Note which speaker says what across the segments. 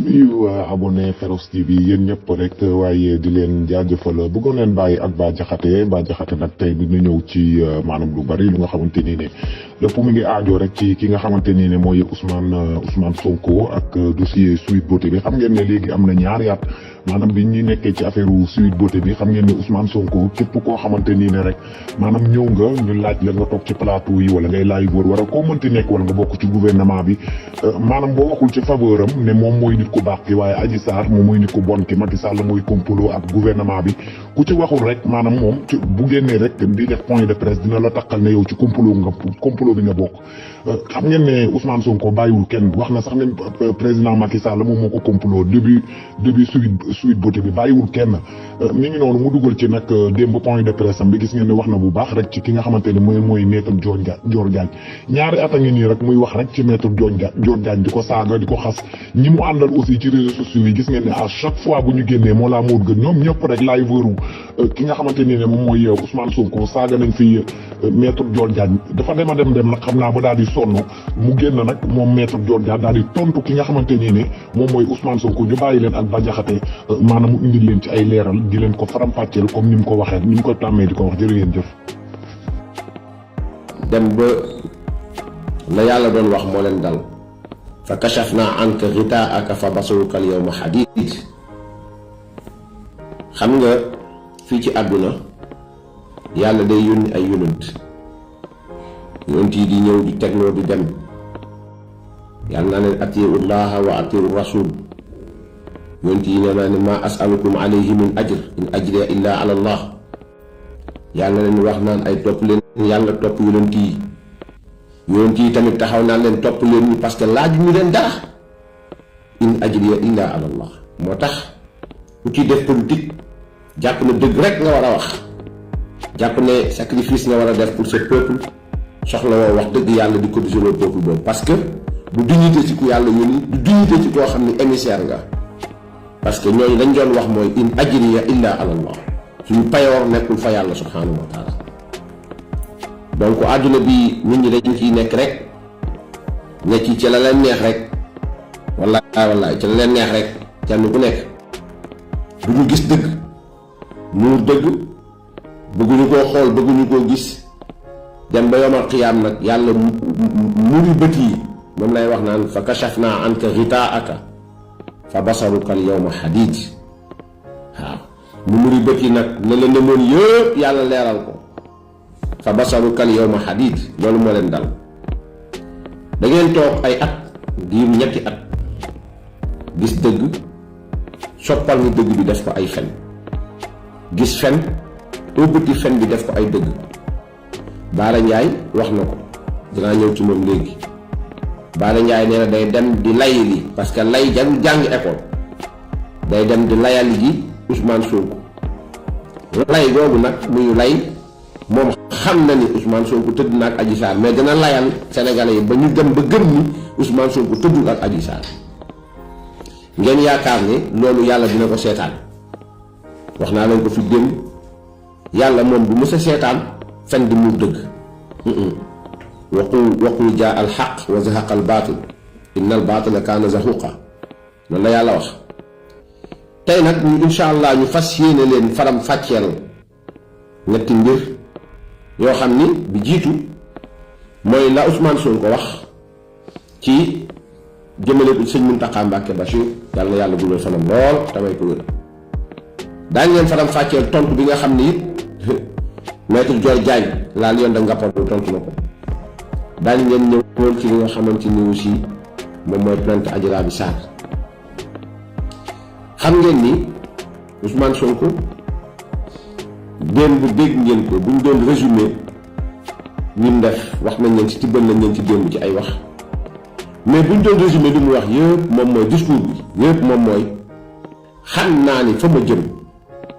Speaker 1: nuyu abonné Phéros TV yéen ñëpp rek waaye di leen jaajëfal bëggoon leen bàyyi ak Bah Diakhaté nag tey dina ñëw ci maanaam lu bari lu nga xamante ni ne lépp mu ngi aajo rek ci ki nga xamante ni ne mooy Ousmane Sonko ak dossier Sweet Beauté bi. xam ngeen ne léegi am na ñaari at maanaam bi ñu nekkee ci affaire Sweet Beauté bi xam ngeen ne Ousmane Sonko képp koo xamante ni ne rek maanaam ñëw nga ñu laaj la nga toog ci plateau yi wala ngay laaj wër wala koo mënti nekk wala nga bokk ci gouvernement bi maanaam boo waxul ci faveur am ne moom mooy nit ku baax ki waaye Adji Sarr moom mooy nit ku bon ki Macky Sall mooy complot ak gouvernement bi ku ci waxul rek maanaam moom ci bu génnee rek di def point de presse dina la takkal ne yow ci complot bi nga bokk. xam ngeen ne Ousmane Sonko bàyyiwul kenn wax na sax ne président Macky Sall moom moo ko complot début Sweet Beauté bi bàyyiwul kenn mi ngi noonu mu dugal ci nag démb point de presse am bi gis ngeen ne wax na bu baax rek ci ki nga xamante ne mooy maître Dior Diagne ñaari at a ngi nii rek muy wax rek ci maître Dior Diagne di ko saaga di ko xas ñi mu àndal aussi ci réseaux sociaux yi gis ngeen ne à chaque fois bu ñu génnee moo laa moo gën ñoom ñëpp rek laay wëru ki nga xamante ni ne moom mooy Ousmane Sonko saaga nañ fi maître Dior Diagne dafa dem nag xam naa ba daal di sonn mu génn nag moom maître Dior Diagne daal di tontu ki nga xamante ni ne moom mooy Ousmane Sonko ñu bàyyi leen ak Bah Diakhaté maanaam mu indil leen ci ay leeral di leen ko faram-fàcceel comme ni mu ko waxee ni mu ko tàmmee di ko wax jërë ngeen jëf.
Speaker 2: dem ba la yàlla doon wax moo leen dal fa kashafna anka ghitaa'aka fa basaruka al yawma hadid. xam nga fii ci àdduna yàlla day yónni ay yonent yi di ñëw di tegloo di dem yàlla naa leen atii'u llaha wa atii'u rasul yonent yi nee naa ne maa as'alukum alayhi min ajr in ajriya illa ala allah yàlla leen wax naan ay topp leen yàlla topp yonent yi tamit taxaw naan leen topp leen ñu parce que laaj ñu leen dara in ajriya illa ala allah. moo tax ku ci def politique jàpp ne dëgg rek nga war a wax jàpp ne sacrifice nga war a def pour ce peuple soxla woo wax dëgg yàlla di cotiser le peuple boobu parce que du dignité ci ku yàlla yónni du dignité ci koo xam ne émissaire nga parce que ñooñu dañ doon wax mooy in ajriya illa ala allah suñu payoor nekkul fa yàlla subhanahu wa taala. donc àdduna bi nit ñi dañ ciy nekk rek nekk ci la leen neex rek wallaay ci la leen neex rek kenn ku nekk du ñu gis dëgg muur dëgg bëgguñu koo xool bëgguñu koo gis dem ba yomal xiyaam nag yàlla muri bët yi moom lay wax naan fa kashafna anka ghitaa'aka fa basaruka al yawma hadid. waaw mu muri bët yi nag la la nemoon yëpp yàlla leeral ko fa basaruka al yawma hadid. loolu moo leen dal da ngeen toog ay at diir ñetti at gis dëgg soppal ni dëgg bi def ko ay fen gis fen ëbbati fen bi def ko ay dëgg. Bara Ndiaye wax na ko dinaa ñëw ci moom léegi. Bara Ndiaye nee na day dem di lay li parce que lay jarul jàng école day dem di layal ji Ousmane Sonko lay googu nag muy lay moom xam na ni Ousmane Sonko tëdd na ak Adji Sarr mais dina layal Sénégalais yi ba ñu dem ba gëm ni Ousmane Sonko tëddul ak Adji Sarr. ngeen yaakaar ne loolu yàlla dina ko seetaan wax naa leen ko fi démb yàlla moom bu mës a seetaan fen di muur dëgg. waqul jaa al xaq wa zahaqa al baatil inna al baatila kaana zahuqa loolu la yàlla wax. tey nag ñu incha allah ñu fas yéene leen faram fàcceel ñetti mbir yoo xam ni bi jiitu mooy la Ousmane Sonko wax ci jëmale ko sëñ Mountakha Mbacké Bachir yàlla na yàlla guddal fanam lool tamay ko wér. daañu leen faram fàcceel tontu bi nga xam ni it maître Dior Diagne laa Lion de Ngaparou tontu na ko. daañu ngeen ñëwoon ci li nga xamante ni aussi moom mooy plainte Adji Raby Sarr. xam ngeen ni Ousmane Sonko démb dégg ngeen ko bu ñu doon résumé ñun def wax nañ leen ci tibbal nañ leen ci démb ci ay wax mais bu ñu doon résumé li mu wax yëpp moom mooy discours bi yëpp moom mooy xam naa ni fa ma jëm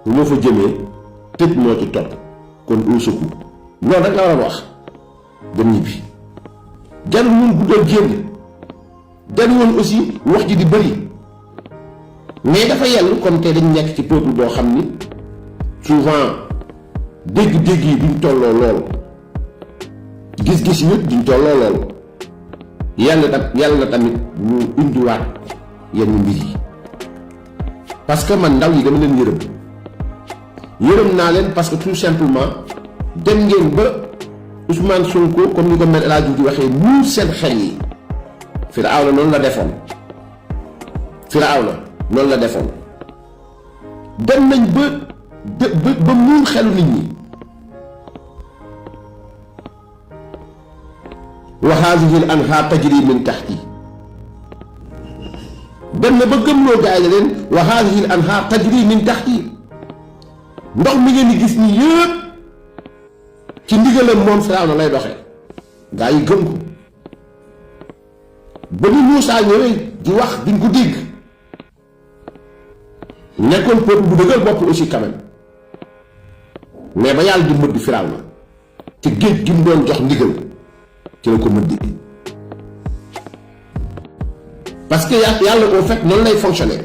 Speaker 2: bu ma fa jëmee tëj moo ci topp kon au secours loolu rek la war a wax dem ñibbi jarul woon guddal génn jarul woon aussi wax ji di bëri. mais dafa yell comme te dañ nekk ci peuple boo xam ni souvent dégg-dégg yi duñ tolloo lool gis-gis yi duñ tolloo lool yàlla na tamit ñu indiwaat yenn mbir yi parce que man ndaw yi dama leen yërëm naa leen parce que tout simplement dem ngeen ba Ousmane Sonko comme ni ko mel El Hadji di waxee muur seen xel yi. Firawna noonu la defoon dem nañ ba muur xelu nit ñi. wa haadihi al anhaar tajri min tahti dem na ba gëmloo gaay la leen wa haadihi al anhaar tajri min tahti ndox mi ngeen di gis nii yëpp ci ndigalam moom Firawna lay doxee gaa yi gëm ko ba ni Muusaa ñëwee di wax duñ ko dégg nekkoon peuple bu dëgër bopp aussi quand même mais ba yàlla di mëdd Firawna te géej gi mu doon jox ndigal ci la ko mëddi parce que yàlla au fait noonu lay fonctionner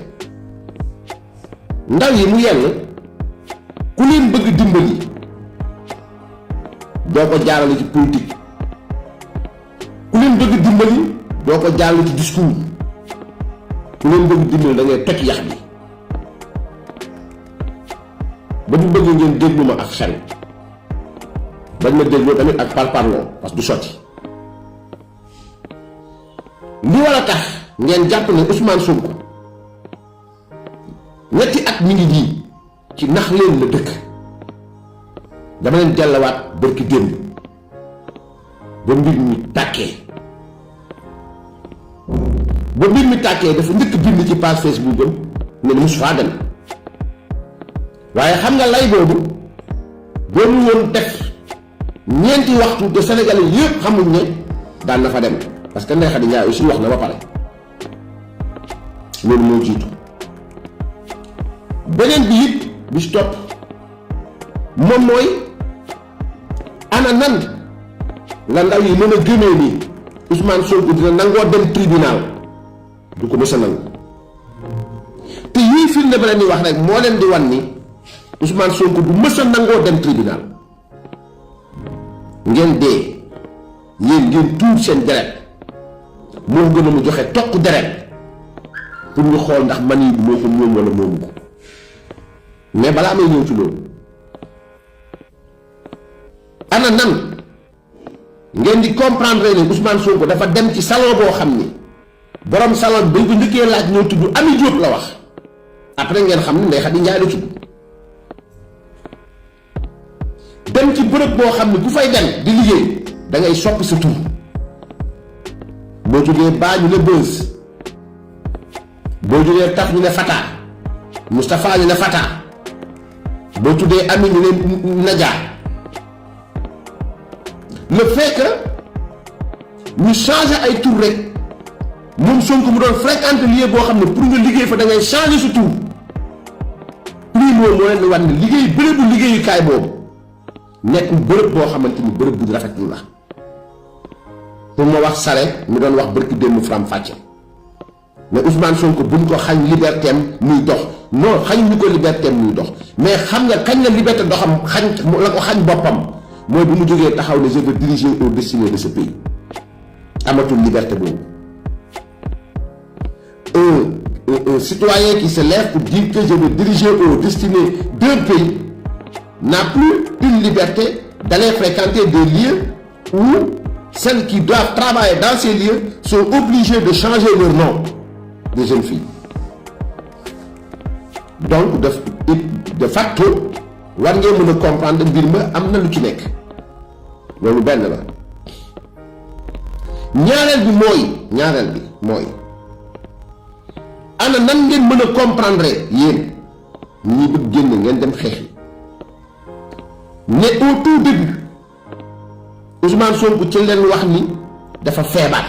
Speaker 2: ndaw yi mu yell ku leen bëgg dimbali doo ko jaarale ci politique ku leen bëgg dimbali doo ko jaarale ci discours ku leen bëgg dimbali da ngay toj yax bi ba ñu bëgg ngeen déglu ma ak xel bañ ma dégloo tamit ak parparloo parce que du sotti li war a tax ngeen jàpp ne Ousmane Sonko ñetti at mi ngi nii ci nax leen la dëkk dama leen dellawaat bërki démb ba mbir mi tàkkee dafa njëkk bind ci page Facebook am ne ni mosu faa dem waaye xam nga lay boobu doonu woon def ñeenti waxtu de Sénégalais yëpp xamuñ ne daan na fa dem parce que Ndeye Khady Ndiaye aussi wax na ba pare loolu moo jiitu beneen bi it bi si topp moom mooy ana nan la ndaw yi mën a gëmee ni Ousmane Sonko dina nangoo dem tribunal du ko mës a nangu te yii firnde ba leen di wax rek moo leen di wan ni Ousmane Sonko du mës a nangoo dem tribunal ngeen dee yéen ngeen tuur seen deret moo gën a mu joxe toq deret pour ñu xool ndax man yi moo ko moom wala moomu ko mais balaa may ñëw ci loolu ana nan ngeen di comprendre ne Ousmane Sonko dafa dem ci salon boo xam ni borom salon bañ ko njëkkee laaj ñoo tudd Ami Diop la wax après ngeen xam ne Ndeye Khady Ndiaye la tudd dem ci bërëb boo xam ne ku fay dem di liggéey da ngay soppi sa tur boo jógee baa ñu ne Beuz boo jógee tax ñu ne Fata Moustapha ñu ne Fata boo tuddee Ami ñu ne Nadia le fait que ñu changer ay tur rek moom Sonko mu doon fréquenter lieu boo xam ne pour nga liggéey fa da ngay changer sa tur primo moo leen di wax ne liggéey bërëbu liggéeyukaay boobu nekk bërëb boo xamante ni bërëb bu rafetlu la pour ma wax Sare mi doon wax bërki démb Faram Fàcce mais Ousmane Sonko buñ ko xañ liberté am muy dox non xañ ñu ko liberté am muy dox mais xam nga kañ la liberté doxam xañ la ko xañ boppam mooy bu mu jógee taxaw ne je veux diriger au destiné de ce pays amatul liberté boobu un citoyen qui se lève pour dire que je veux diriger au destiné d'un pays n'a plus une liberté d'aller fréquenter des lieux où celles qui doivent travailler dans ces lieux sont obligées de changer leur nom de jeunes filles. Donc de facto war ngeen mën a comprendre mbir ma am na lu ci nekk loolu benn la ñaareel bi mooy ana nan ngeen mën a comprendre yéen ñi bëgg génn ngeen dem xeexi ne au tout début Ousmane Sonko ci leen wax ni dafa feebar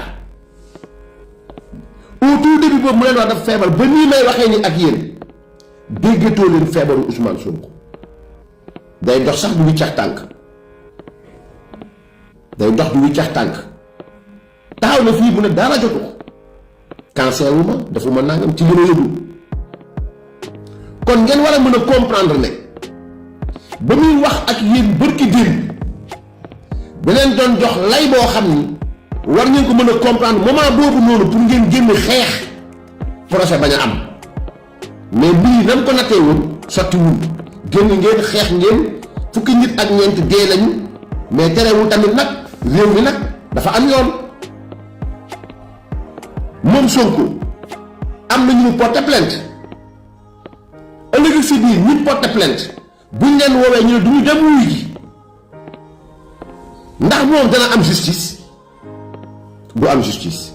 Speaker 2: au tout début boobu mu leen wax dafa feebar ba nii may waxee ni ak yéen déggatoo leen feebaru Ousmane Sonko day dox sax du wiccax tànk taxaw na fii bu ne dara jotu ko cancer wu ma defuma nangam ci li ma yëgul kon ngeen war a mën a comprendre ne ba muy wax ak yéen bërki démb da leen doon jox lay boo xam ni war ngeen ko mën a comprendre moment boobu noonu pour ngeen génn xeex procès bañ a am mais bii nam ko nattee woon sottiwul génn ngeen xeex ngeen fukki nit ak ñeent dee lañu mais terewul tamit nag réew mi nag dafa am yoon moom Sonko am na ñu porter plainte ëllëg si biir ñu porter plainte buñ leen woowee ñu ne duñu dem wuy ji ndax moom dana am justice du am justice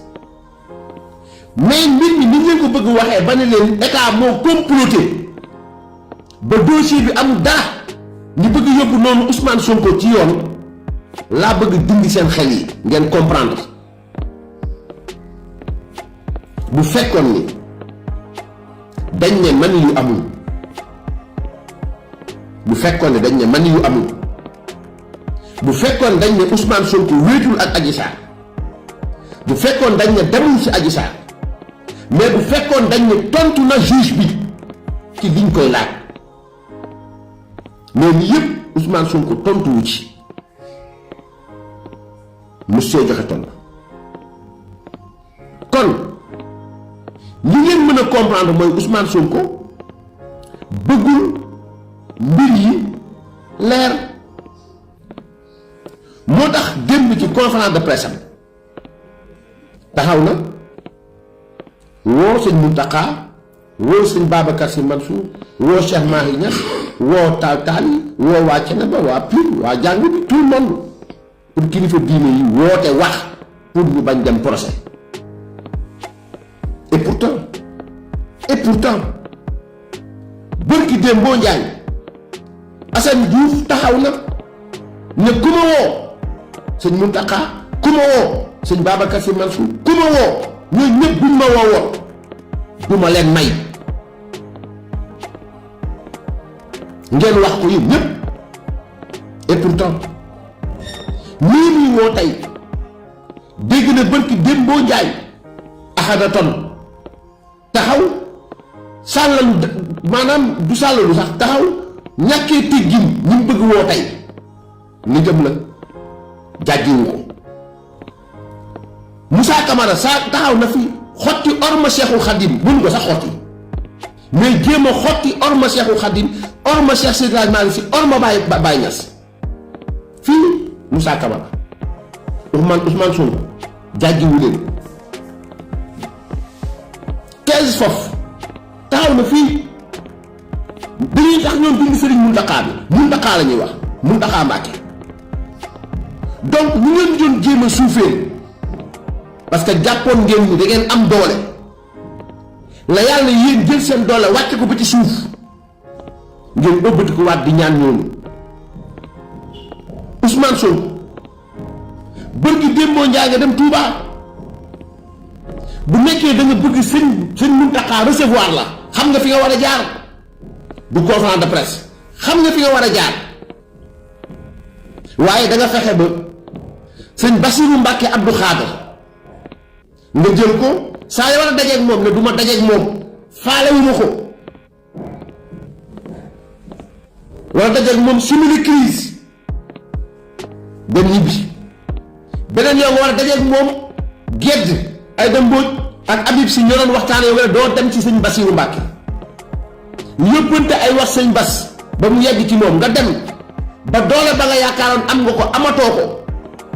Speaker 2: mais mbir mi ni leen ko bëgg waxee ba ne leen état moo comploté ba dossier bi am dara ñu bëgg yóbbu noonu Ousmane Sonko ci yoon laa bëgg dindi seen xel yi ngeen comprendre bu fekkoon ni dañ ne man yu amul bu fekkoon ne dañ ne man yu amul bu fekkoon dañ ne Ousmane Sonko wéetul ak Adji Sarr bu fekkoon dañ ne demul ci Adji Sarr mais bu fekkoon dañ ne tontu na juge bi ci liñ koy laaj mais li yëpp Ousmane Sonko tontu wu ci monsieur joxe tontu kon li ngeen mën a comprendre mooy Ousmane Sonko bëggul mbir yi leer moo tax démb ci conférence de presse am taxaw na woo sëñ Mountakha woo sëñ Babacar Sy Mansour woo Cheikh Mahi Niass woo Taal woo waa Ceneba waa Pire waa jàng bi tout le monde pour kilifa diine yi woote wax pour ñu bañ dem procès et pourtant bërki démb boo njaay Assane Diouf taxaw na ne ku ma woo sëñ Mountakha ku ma woo sëñ Babacar Sy Mansour ku ma woo ñooñu ñëpp buñ ma woowoon du ma leen may ngeen wax ko yéen ñëpp et pourtant nii muy woo tey dégg na bërki démboo njaay Akhenaton taxaw sàllalu maanaam du sàllalu sax taxaw ñàkkee teggin ñi mu bëgg woo tey nitam la jàjjiwu ko Moussa Camara saa taxaw na fi xotti orma Cheikhul Khadim buñ ko sax xotti mais jéem a xotti orma Cheikhul Khadim orma Cheikh Seydi Hadji Malick Sy orma Baye Niass fii Moussa Camara Ousmane Sonko jàjjiwu leen 15 foofu taxaw na fii dañuy tax ñoom dindi Serigne Mountakha bi Mountakha la ñuy wax Mountakha Mbacké donc ñu ngeen doon jéem a suufee parce que jàppoon ngeen ni da ngeen am doole la yàlla yéen jël seen doole wàcce ko ba ci suuf ngeen ëbbati ko waat di ñaan ñooñu Ousmane Sonko bërki démboo njaa nga dem Touba bu nekkee da nga bëgg sëñ Mountakha recevoir la xam nga fi nga war a jaar du conférence de presse xam nga fi nga war a jaar waaye da nga fexe ba sëñ Bassirou Mbacké Abdou Khadre nga jël ko saa yoo war a dajeeg moom ne du ma dajeeg moom faalewuma ko war a dajeeg moom simili crise dem ñibbi beneen yow nga war a dajeeg moom gedd ay dem Mbodj ak Habib Sy ñoo doon waxtaanee wala doo dem ci sëñ Bassirou Mbacké yóbbante ay wax sëñ Bass ba mu yegg ci moom nga dem ba doole ba nga yaakaaroon am nga ko amatoo ko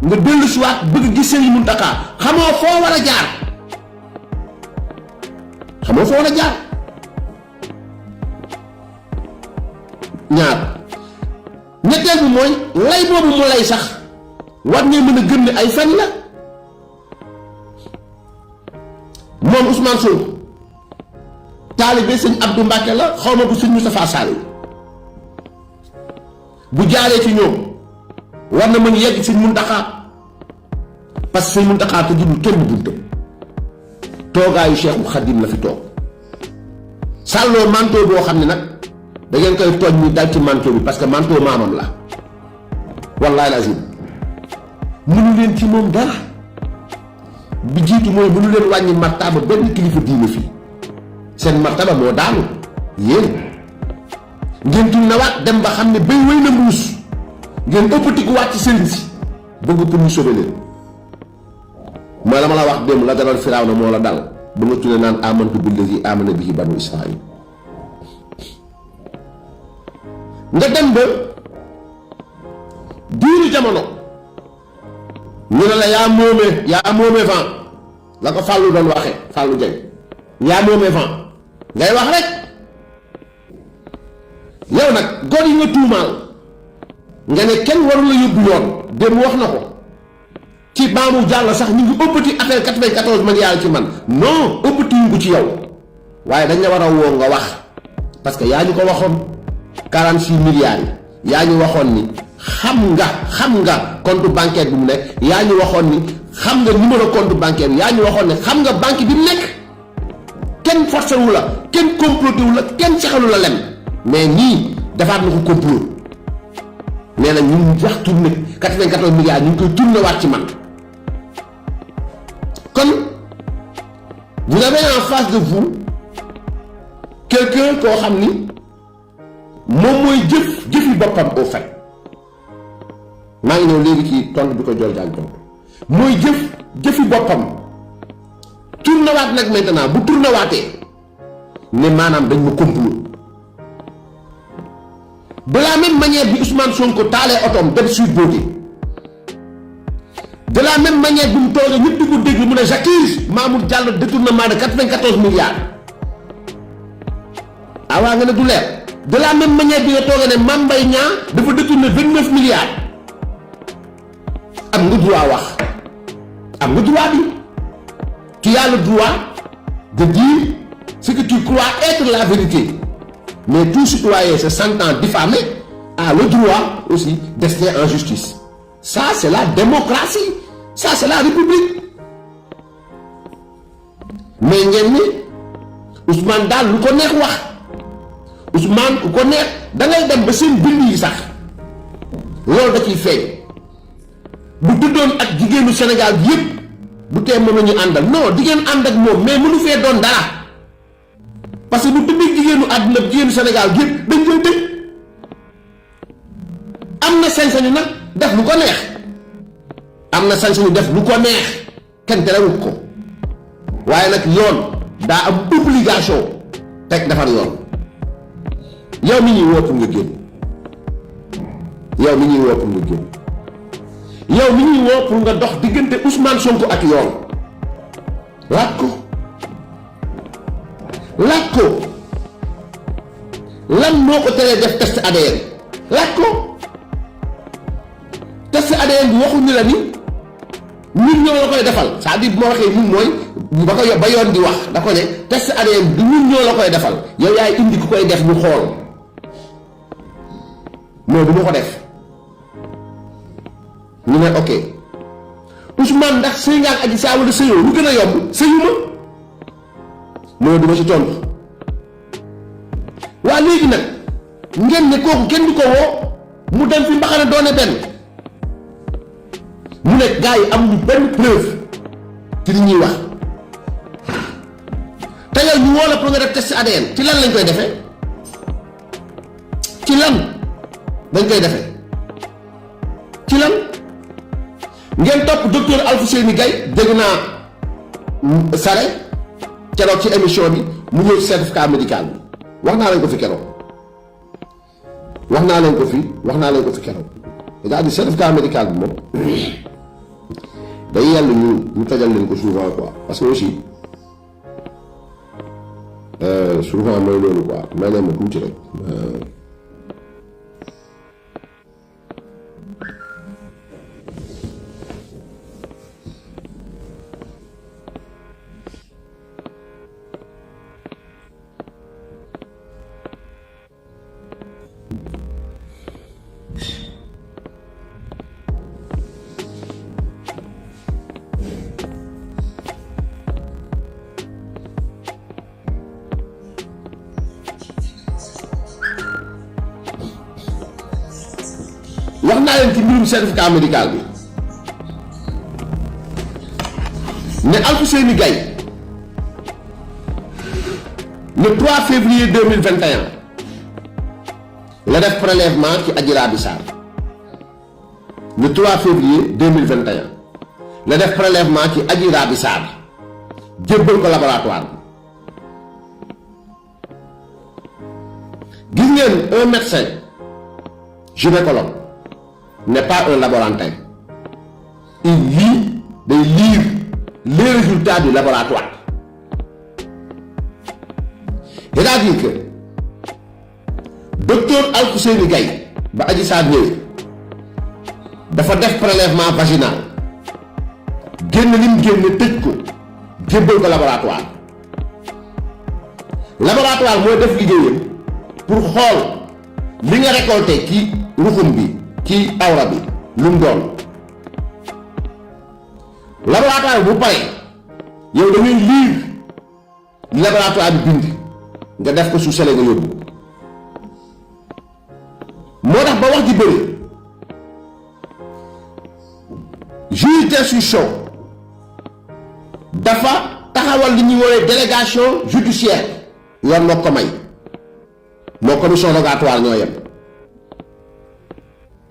Speaker 2: nga dellu si waat bëgg gis sëñ Mountakha xamoo foo war a jaar ñaar ñetteel bi mooy lay boobu mu lay sax war ngay mën a gëm ne ay fen la moom Ousmane Sonko taalibe sëñ Abdou Mbacké la xaw ma ko sëñ Moustapha Sall bu jaaree ci ñoom war na mën yegg sëñ Mountakha parce que sëñ Mountakha te jublu kenn buntam toogaayu Cheikhul Khadim la fi toog sàlloo manteau boo xam ne nag da ngeen koy tooñ ñu dal ci manteau bi parce que manteau maamam la wallahi lazim mënu leen ci moom dara bi jiitu mooy mënu leen wàññi martaba benn kilifa diine fii seen martaba moo daanu yéen ngeen tuñ na waat dem ba xam ne béy wéy na mbuus ngeen ëppatiku waat ci sëriñ si bëgg pour ñu sauver leen mooy la ma la wax démb la daloon Firawna moo la dal ba nga tuddee naan amantu billazi amana bihi banu Israil. nga dem ba diiru jamono ñu ne la yaa moomee vent la ko Fallou doon waxe Fallou Dieng yaa moomee vent ngay wax rek yow nag góor yi nga tuumaal nga ne kenn warul la yóbbu yoon dem wax na ko ci Baamu Jàll sax ñu ngi ëppati affaire 94 milliards ci man non ëppati ñu ko ci yow waaye dañ la war a woo nga wax parce que yaa ñu ko waxoon 46 milliards yi yaa ñu waxoon ni xam nga compte bancaire bi mu nekk yaa ñu waxoon ni xam nga numéro compte bancaire bi yaa ñu waxoon ne xam nga banque bi mu nekk kenn forcé wu la kenn comploté wu la kenn saxalu la lem mais nii defaat na ko complot nee na ñu wax tourné 94 milliards ñu ngi koy tourné waat ci man kon vous avez en face de vous quelqu'un koo xam ni moom mooy jëfi boppam au fait maa ngi ñëw léegi ci tontu bi ko Dior Diagne tontu mooy jëfi boppam tourné waat nag maintenant bu tourné waatee ne maanaam dañ ma complot de la même manière bi Ousmane Sonko taalee otoom dem Sweet Beauté de la même manière bi mu toogee ñëpp di ko déglu mu ne j'accuse Mamour Diallo détournement de 94 milliards ah waa nga ne du leer de la même manière bi nga toogee ne Mame Mbaye Niang dafa détourné 29 milliards am nga droit wax am nga droit bi tu as le droit de dire ce que tu crois être la vérité. Mais tout citoyen se sentant diffamé a le droit aussi d'être en justice. Ça, c'est la démocratie. Ça, c'est la République. Mais ngeen ni Ousmane daal lu ko neex wax Ousmane ku ko neex da ngay dem ba seen bind yi sax loolu da ciy feeñ bu tuddoon ak jigéenu Sénégal bi yëpp du tee moom la ñu àndal non di ngeen ànd ak moom mais mënu fee doon dara. parce que bu tuddee jigéenu àdduna bi jigéenu Sénégal gépp dañ koy tëj am na sañ-sañu nag def lu ko neex am na sañ-sañu def lu ko neex kenn terewul ko waaye nag yoon daa am obligation teg defar yoon yow mi ñuy woo pour nga génn yow mi ñuy woo pour nga génn yow mi ñuy woo pour nga dox diggante Ousmane Sonko ak yoon laaj ko lan moo ko teree def test ADN laaj ko test ADN bi waxuñu la ni ñun ñoo la koy defal c'est-à-dire bu ma waxee ñun mooy ba yoon di wax da ko ne test ADN bi ñun ñoo la koy defal yow yaay indi ku koy def ñu xool non du ma ko def ñu ne ok Ousmane ndax sëy nga ak Adji Sarr wala sëyoo lu gën a yomb sëyu ma duma ci tontu waa léegi nag ngeen ne kooku kenn du ko woo mu dem fi mbaxana doone benn mu ne gars yi amuñu benn preuve ci li ñuy wax te yow ñu woo la pour nga def test ADN ci lan lañ koy defee ci lan dañ koy defee ci lan ngeen topp docteur Alfousseyni Gaye dégg naa Sare keroog ci émission bi mu ñëw certificat médical bi wax naa leen ko fi keroog wax naa leen ko fi keroog c'est-à-dire certificat médical bi moom day yàlla ñu tajal leen ko souvent quoi parce que aussi souvent mooy loolu quoi may leen ma tuuti rek wax naa leen ci mbirum certificat médical bi ne Alfousseyni Gaye le 3 février 2021 la def prélèvement ci Adji Raby Sarr le 3 février 2021 la def prélèvement ci Adji Raby Sarr jébbal ko laboratoire gis ngeen un médecin gynécologue n'est pas un laborantin. Il lit day lire les résultats du laboratoire. C'est-à-dire que docteur Alfousseyni Gaye ba Adji Sarr ñëwee dafa def prélèvement vaginal génn lim génn tëj ko jébbal ko laboratoire. Laboratoire mooy def liggéeyam pour xool li nga récolté ci ruxum bi ci awra bi lu mu doon. Laboratoire bu pare yow da ngay lire laboratoire bi bind nga def ko sous scellé nga yóbbu. moo tax ba wax ji bëri juge d'instruction dafa taxawal li ñuy woowee délégation judiciaire yoon moo ko may moo commission rogatoire ñoo yem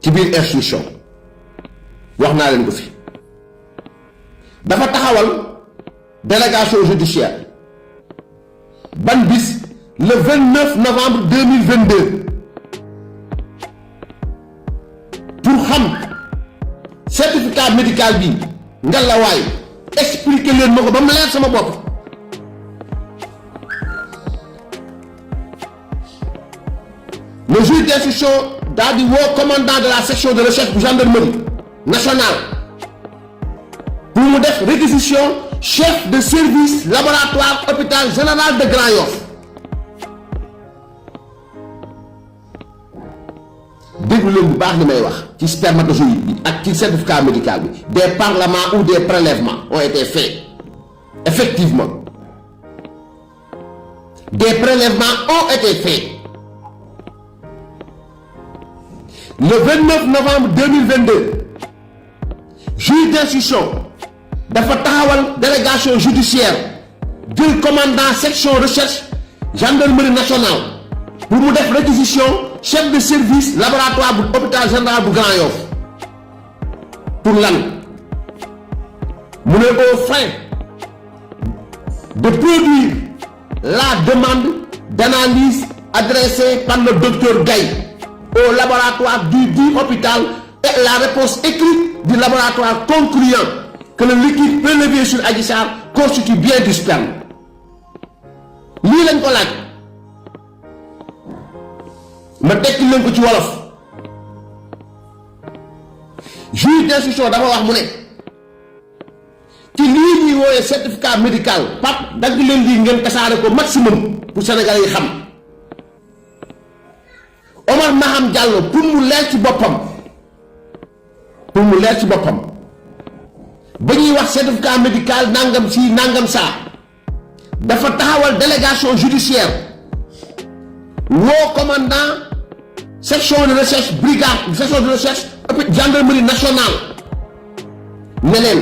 Speaker 2: ci biir instruction wax naa leen ko fi. dafa taxawal délégation judiciaire ban bis le 29 novembre 2022 pour xam certificat médical bi nga la waay expliquer leen ma ko ba mu leer sama bopp. Le juge d'instruction daal di woo commandant de la section de recherche bu gendarmerie nationale pour mu def réquisition chef de service laboratoire hôpital général de Grand Yoff. déglu leen bu baax li may wax ci spermatozoïde bi ak ci certificat médical bi des parlements ou des prélèvements ont été faits effectivement des prélèvements ont été faits le 29 novembre 2022 juge d'instruction dafa taxawal délégation judiciaire jël commandant section recherche gendarmerie nationale pour mu def réquisition chef de service laboratoire bu hôpital général bu Grand Yoff pour lan mu ne aux fins de produire la demande d'analyse adressée par le docteur Gaye au laboratoire du dit hôpital et la réponse écrite du laboratoire concluant que le liquide prélevé sur Adji Sarr constitue bien du sperme. lii lañ ko laaj ma tekki leen ko ci wolof. juge d'instruction dafa wax mu ne ci lii ñuy wooyee certificat médical pap dagg leen lii ngeen tasaare ko maximum pour Sénégalais yi xam. Omar Maham Diallo pour mu leer ci boppam ba ñuy wax certificat médical nangam si nangam saa dafa taxawal délégation judiciaire woo commandant section de recherche brigade section de recherche gendarmerie nationale ne leen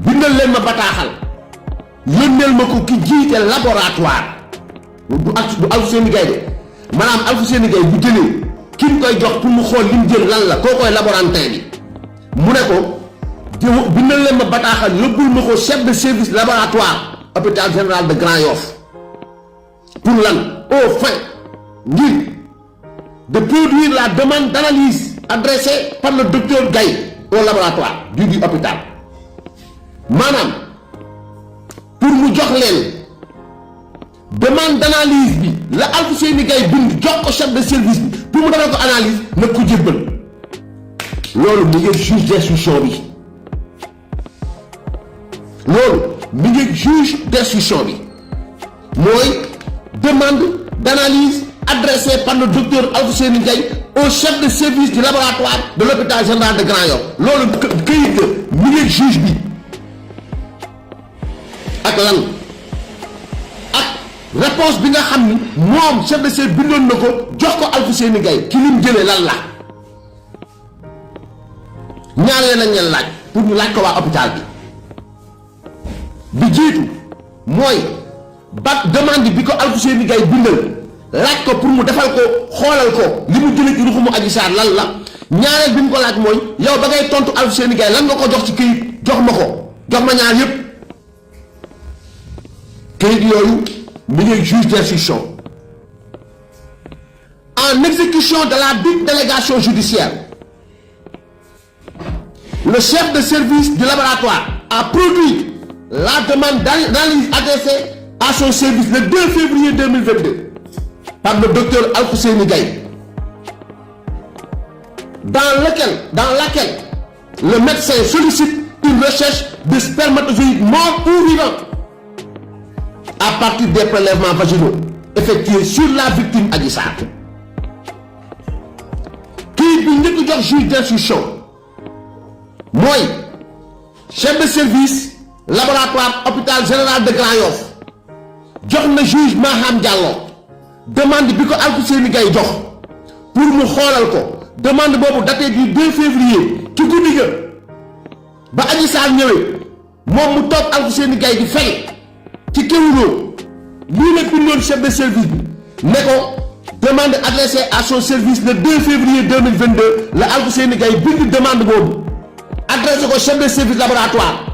Speaker 2: bindal leen ma bataaxal yónneel ma ko ki jiite laboratoire du Alfousseyni Gaye de maanaam Alfousseyni Gaye bu jëlee ki ñu koy jox pour mu xool li mu jël lan la koo koy laborantin bi mu ne ko bindal leen ma bataaxal yóbbul ma ko chef de service laboratoire hôpital général de Grand Yoff pour lan au fin ngir de produire la demande d'analyse adressée par le docteur Gaye au laboratoire du hôpital maanaam pour mu jox leen demande d'analyse bi la Alfousseyni Gaye bind jox ko chef de service bi pour mu defal ko analyse na ko jébbal loolu mi ngi juge d'instruction bi loolu mi ngi juge d'instruction bi mooy demande d'analyse adressée par le docteur Alfousseyni Gaye au chef de service du laboratoire de l'hôpital général de Grand Yoff loolu këyit la mi ngi juge bi ak lan ak réponse bi nga xam ni moom chef de service bindoon na ko jox ko Alfousseyni Gaye ci lim jëlee lan la ñaareel lañ leen laaj pour ñu laaj ko waa hôpital bi jiitu mooy ba demande bi ko Alfousseyni Gaye bindal laaj ko pour mu defal ko xoolal ko li mu jëlee ci ruxumu Adji Sarr lan la ñaareel bi mu ko laaj mooy yow ba ngay tontu Alfousseyni Gaye lan nga ko jox ci këyit jox ma ko jox ma ñaar yëpp kayit yooyu mi ngi juge d'instruction en exécution de la dite délégation judiciaire. Le chef de service du laboratoire a produit la demande d'analyse adressée à son service le 2 février 2022 par le docteur Alfousseyni Gaye, dans laquelle le médecin sollicite une recherche de spermatozoïdes morts ou vivants à partir des prélèvements vaginaux effectués sur la victime Adji Sarr. Kii bi njëkk jox juge d'instruction mooy chef de service laboratoire hôpital général de Grand Yoff jox na juge Maham Diallo demande bi ko Alfousseyni Gaye jox pour mu xoolal ko demande boobu daté du 2 février ci guddi ga ba Adji Sarr ñëwee moom mu toog Alfousseyni Gaye di fay ci kéwuloo lii la bindoon chef de service bi ne ko demande adressée à son service le 2 février 2022 la Alfousseyni Gaye bind demande boobu adressé ko chef de service laboratoire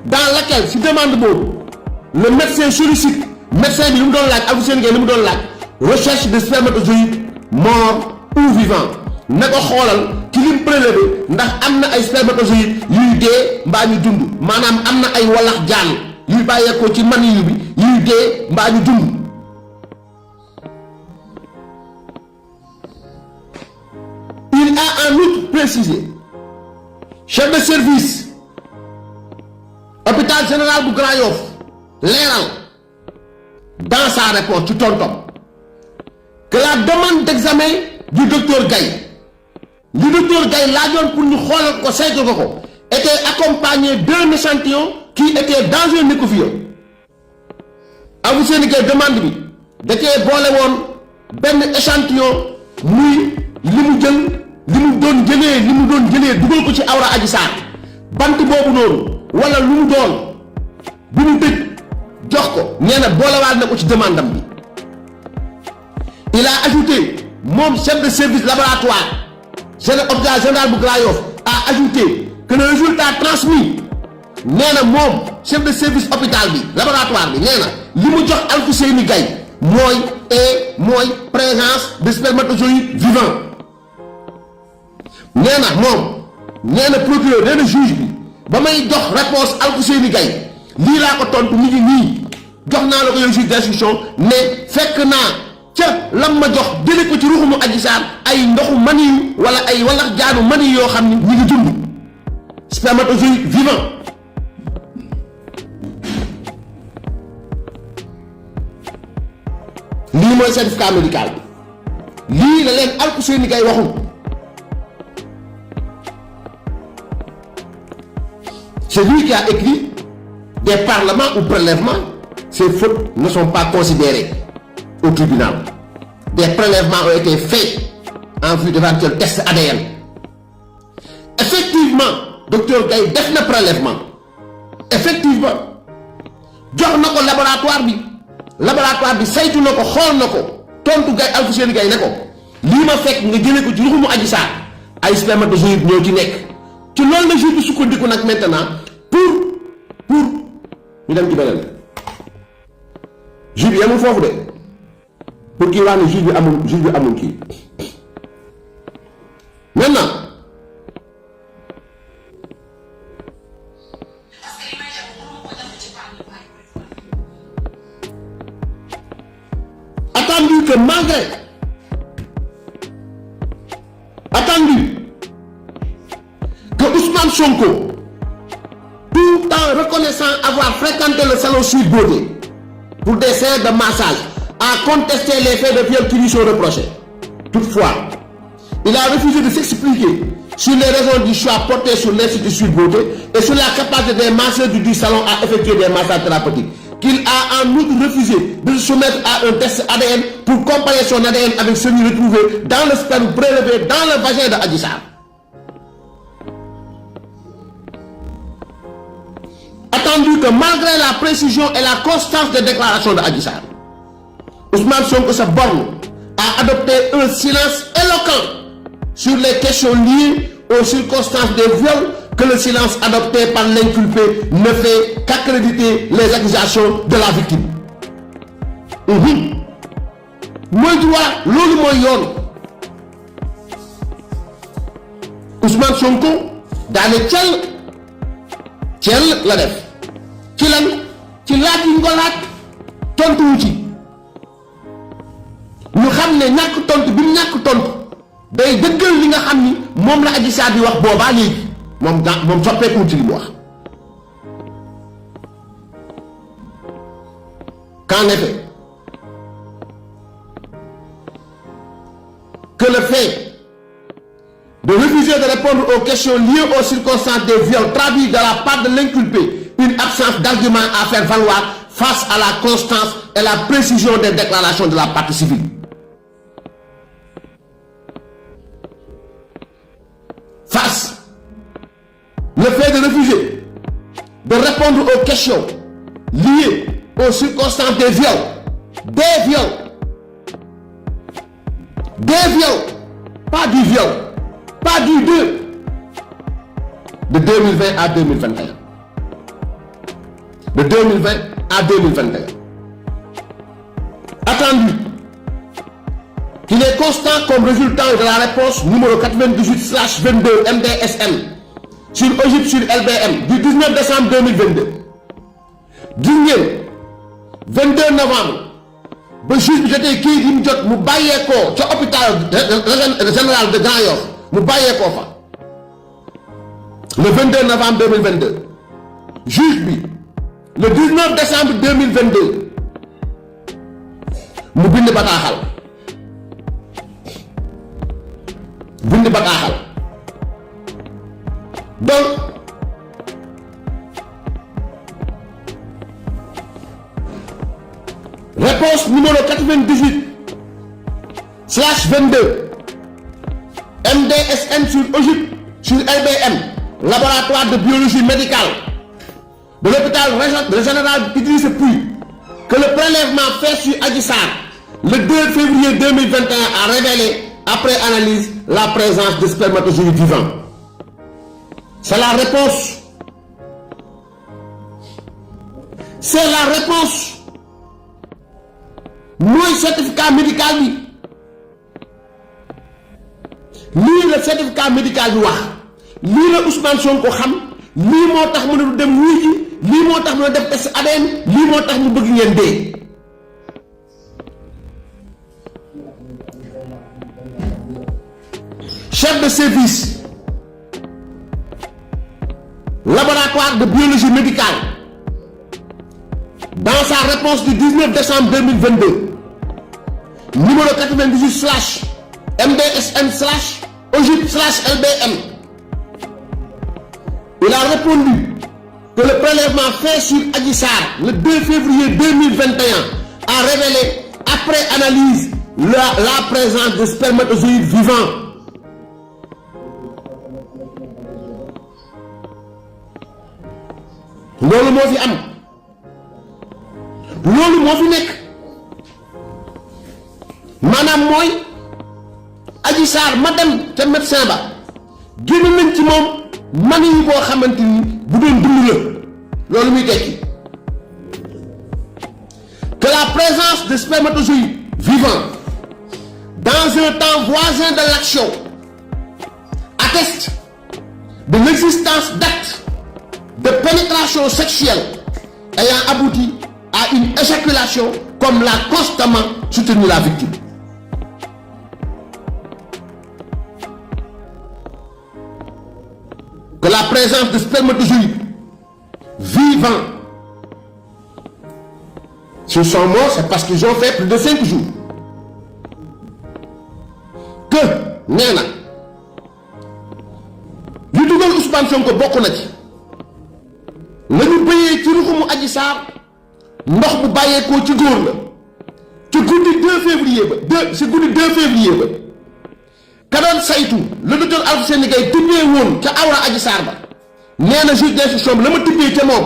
Speaker 2: dans laquelle si demande boobu le médecin sollicite médecin bi li mu doon laaj Alfousseyni Gaye li mu doon laaj recherche de spermatozoïdes morts ou vivants na ko xoolal ci lim prélevé ndax am na ay spermatozoïdes yuy dee mbaa ñu dund maanaam am na ay walax jaan yuy bàyyeekoo ci maniyu bi yuy dee mbaa ñu dund. Il a en outre précisé chef de service hôpital général bu Grand Yoff leeral dans sa réponse ci tontom que la demande d'examen du docteur Gaye li docteur Gaye laajoon pour ñu xoolal ko saytu ko était accompagné d'un échantillon qui était dans un écouvillon. Alfousseyni Gaye demande bi da cee boole woon benn échantillon muy li mu doon jëlee dugal ko ci awra Adji Sarr bant boobu noonu wala lu mu doon bu mu tëj jox ko nee na boolewaat na ko ci demande am bi. Il a ajouté moom chef de service laboratoire hôpital général bu Grand Yoff a ajouté que le résultat transmis nee na moom chef de service hôpital bi laboratoire bi nee na li mu jox Alfousseyni Gaye mooy présence de spermatozoïdes vivants. nee na procureur nee na juge bi ba may jox réponse Alfousseyni Gaye lii laa ko tontu mi ngi nii jox naa la ko yow juge d'instruction ne fekk naa ca lam ma jox jële ko ci ruxumu Adji Sarr ay ndoxu maniyu wala ay walax jaanu maniyu yoo xam ni ñu ngi dund spermatozoïde vivant. lii mooy certificat médical bi lii la leen Alfousseyni Gaye waxul. C'est lui qui a écrit des parlements ou prélèvements. Ces fautes ne sont pas considérées au tribunal. Des prélèvements ont été faits en vue d'éventuels tests ADN. Effectivement, docteur Gaye def na prélèvement. Effectivement, jox na ko laboratoire bi saytu na ko xool na ko tontu Gaye Alfousseyni Gaye ne ko lii ma fekk nga jëlee ko ci ruxumu Adji Sarr ay spermatozoïdes ñoo ci nekk. ci loolu la juge bi sukkandiku nag maintenant pour ñu dem ci beneen juge bi yamul foofu de pour kii wax ne juge bi amul kii maintenant attendu que Ousmane Sonko, tout en reconnaissant avoir fréquenté le salon Sweet Beauté pour des séances de massage, a contesté les faits de viol qui lui sont reprochés. Toutefois, il a refusé de s'expliquer sur les raisons du choix porté sur l'Institut Sweet Beauté et sur la capacité des masseurs du salon à effectuer des massages thérapeutiques. Qu'il a en outre refusé de se soumettre à un test ADN pour comparer son ADN avec celui retrouvé dans le sperme prélevé dans le vagin de Adji Sarr. Attendu que malgré la précision et la constance des déclarations de Adji Sarr, Ousmane Sonko se borne à adopter un silence éloquent sur les questions liées aux circonstances des viols que le silence adopté par l'inculpé ne fait qu'accréditer les accusations de la victime. mooy droit loolu mooy yoon. Ousmane Sonko daane cel la def ci lan ci laaj yi nga laaj tontuwu ci ñu xam ne ñàkk tontu bi mu ñàkk tontu day dëggal li nga xam ni moom la Adji Sarr di wax boobaa léegi moom soppeekuwul ci li mu wax. qu'en effet que le fait de refuser de répondre aux questions liées aux circonstances des viols traduit de la part de l'inculpé une absence d'argument à faire valoir face à la constance et la précision des déclarations de la partie civile. Le fait de refuser de répondre aux questions liées aux circonstances des viols, pas du viol, pas du 2, de 2020 à 2021. De 2020 à 2021. Attendu qu'il est constant comme résultat de la réponse numéro 98/22 MDSM sur OGIP sur LBM du 19 décembre 2022. gis ngeen 22 novembre ba juge bi jotee kii yi mu jot mu bàyyeekoo ca hôpital général de Grand Yoff mu bàyyeekoo fa le 22 novembre 2022 juge bi le 19 décembre 2022 mu bind bataaxal donc réponse numéro 98/22 MDSM sur OGIP sur LBM laboratoire de biologie médicale de l'hôpital général Idrissa Pouye que le prélèvement fait sur Adji Sarr le 2 février 2021 a révélé après analyse la présence de spermatozoïdes vivants. C'est la réponse. mooy certificat médical bi lii la certificat médical bi wax lii la Ousmane Sonko xam lii moo tax mu ne du dem wuy ji lii moo tax mu ne def test ADN lii moo tax mu bëgg ngeen dee. Chef de service laboratoire de biologie médicale dans sa réponse du 19 décembre 2022 numéro 98/MDSM/OGIP/LBM, il a répondu que le prélèvement fait sur Adji Sarr le 2 février 2021 a révélé après analyse la présence de spermatozoïdes vivants. loolu moo fi am loolu moo fi nekk maanaam mooy Adji Sarr ma dem te médecin ba génn nañ ci moom mani yi boo xamante ni bu doon dund la loolu muy tekki que la présence de spermatozoïdes vivants dans un temps voisin de l'action atteste de l'existence d'actes de pénétration sexuelle ayant abouti à une éjaculation comme l'a constamment soutenu la victime. Que la présence de spermatozoïdes vivants sur son mort, c'est parce qu'ils ont fait plus de 5 jours. Que nee na li dugal Ousmane Sonko bokk na ci la ñu bëyee ci ruxumu Adji Sarr ndox bu bàyyeekoo ci góor la ci guddi 2 février ba ka doon saytu le docteur Alfousseyni Gaye tibbee woon ca awra Adji Sarr ba nee na juge d'instruction bi la ma tibbee ca moom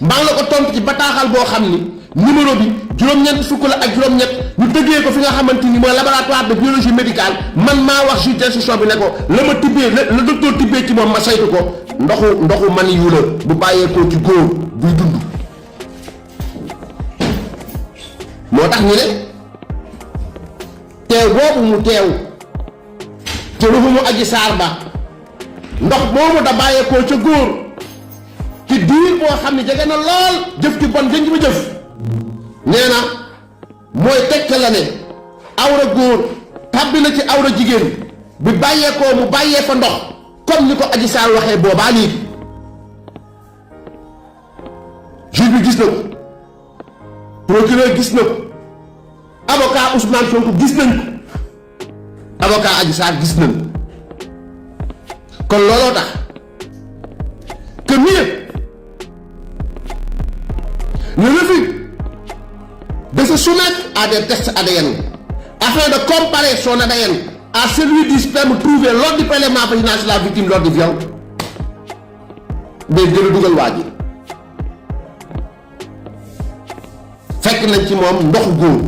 Speaker 2: maa ngi la ko tontu ci bataaxal boo xam ni numéro bi juróom-ñett fukk la ak juróom-ñett ñu tëggee ko fi nga xamante ni mooy laboratoire de biologie médicale man maa wax juge d'instruction bi ne ko la ma tibbee la docteur tibbee ci moom ma saytu ko ndoxu man yu la bu bàyyeekoo ci góor buy dund. moo tax ñu ne teew boobu mu teew te ruuxu mu Adji Sarr ba ndox moomu da bàyyeekoo ca góor ci diir boo xam ne jege na lool jëf ci bon jënj ba jëf nee na mooy tegte la ne awra góor tàbbi na ci awra jigéen bi bàyyeekoo mu bàyyee fa ndox comme ni ko Adji Sarr waxee boobaa lii juge bi gis na ko procureur gis na ko avocat Ousmane Sonko gis nañ ko avocat Adji Sarr gis nañ ko kon looloo tax que mieux le refus de se soumettre à des tests ADN afin de comparer son ADN à celui du sperme trouvé lors du prélèvement vaginal sur la victime lors du viol day gën a dugal waa ji fekk nañ ci moom ndoxu góor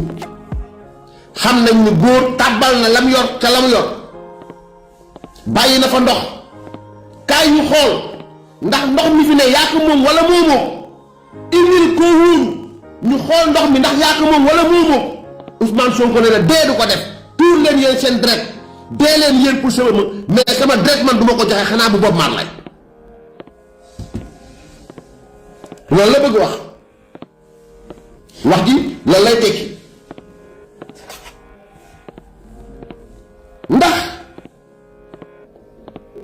Speaker 2: xam nañ ni góor tàbbal na lam yor ca la mu yor bàyyi na fa ndox kaay ñu xool ndax ndox mi fi ne yaa ko moom wala moomoo indil ko wóoru ñu xool ndox mi ndax yaa ko moom wala moomoo Ousmane Sonko ne la dee du ko def tuur leen yéen seen deret dee leen yéen pour sama mais sama deret man du ma ko joxe xanaa bu Bob Marley loolu la bëgg wax ji loolu lay tekki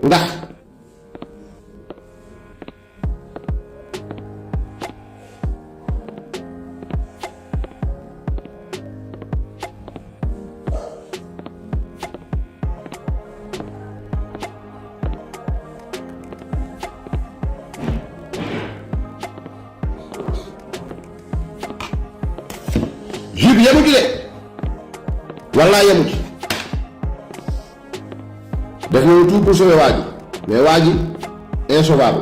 Speaker 2: ndax juge bi yemu ci de walla yemu ci def nañu tout pour sauver waa ji mais waa ji insauvable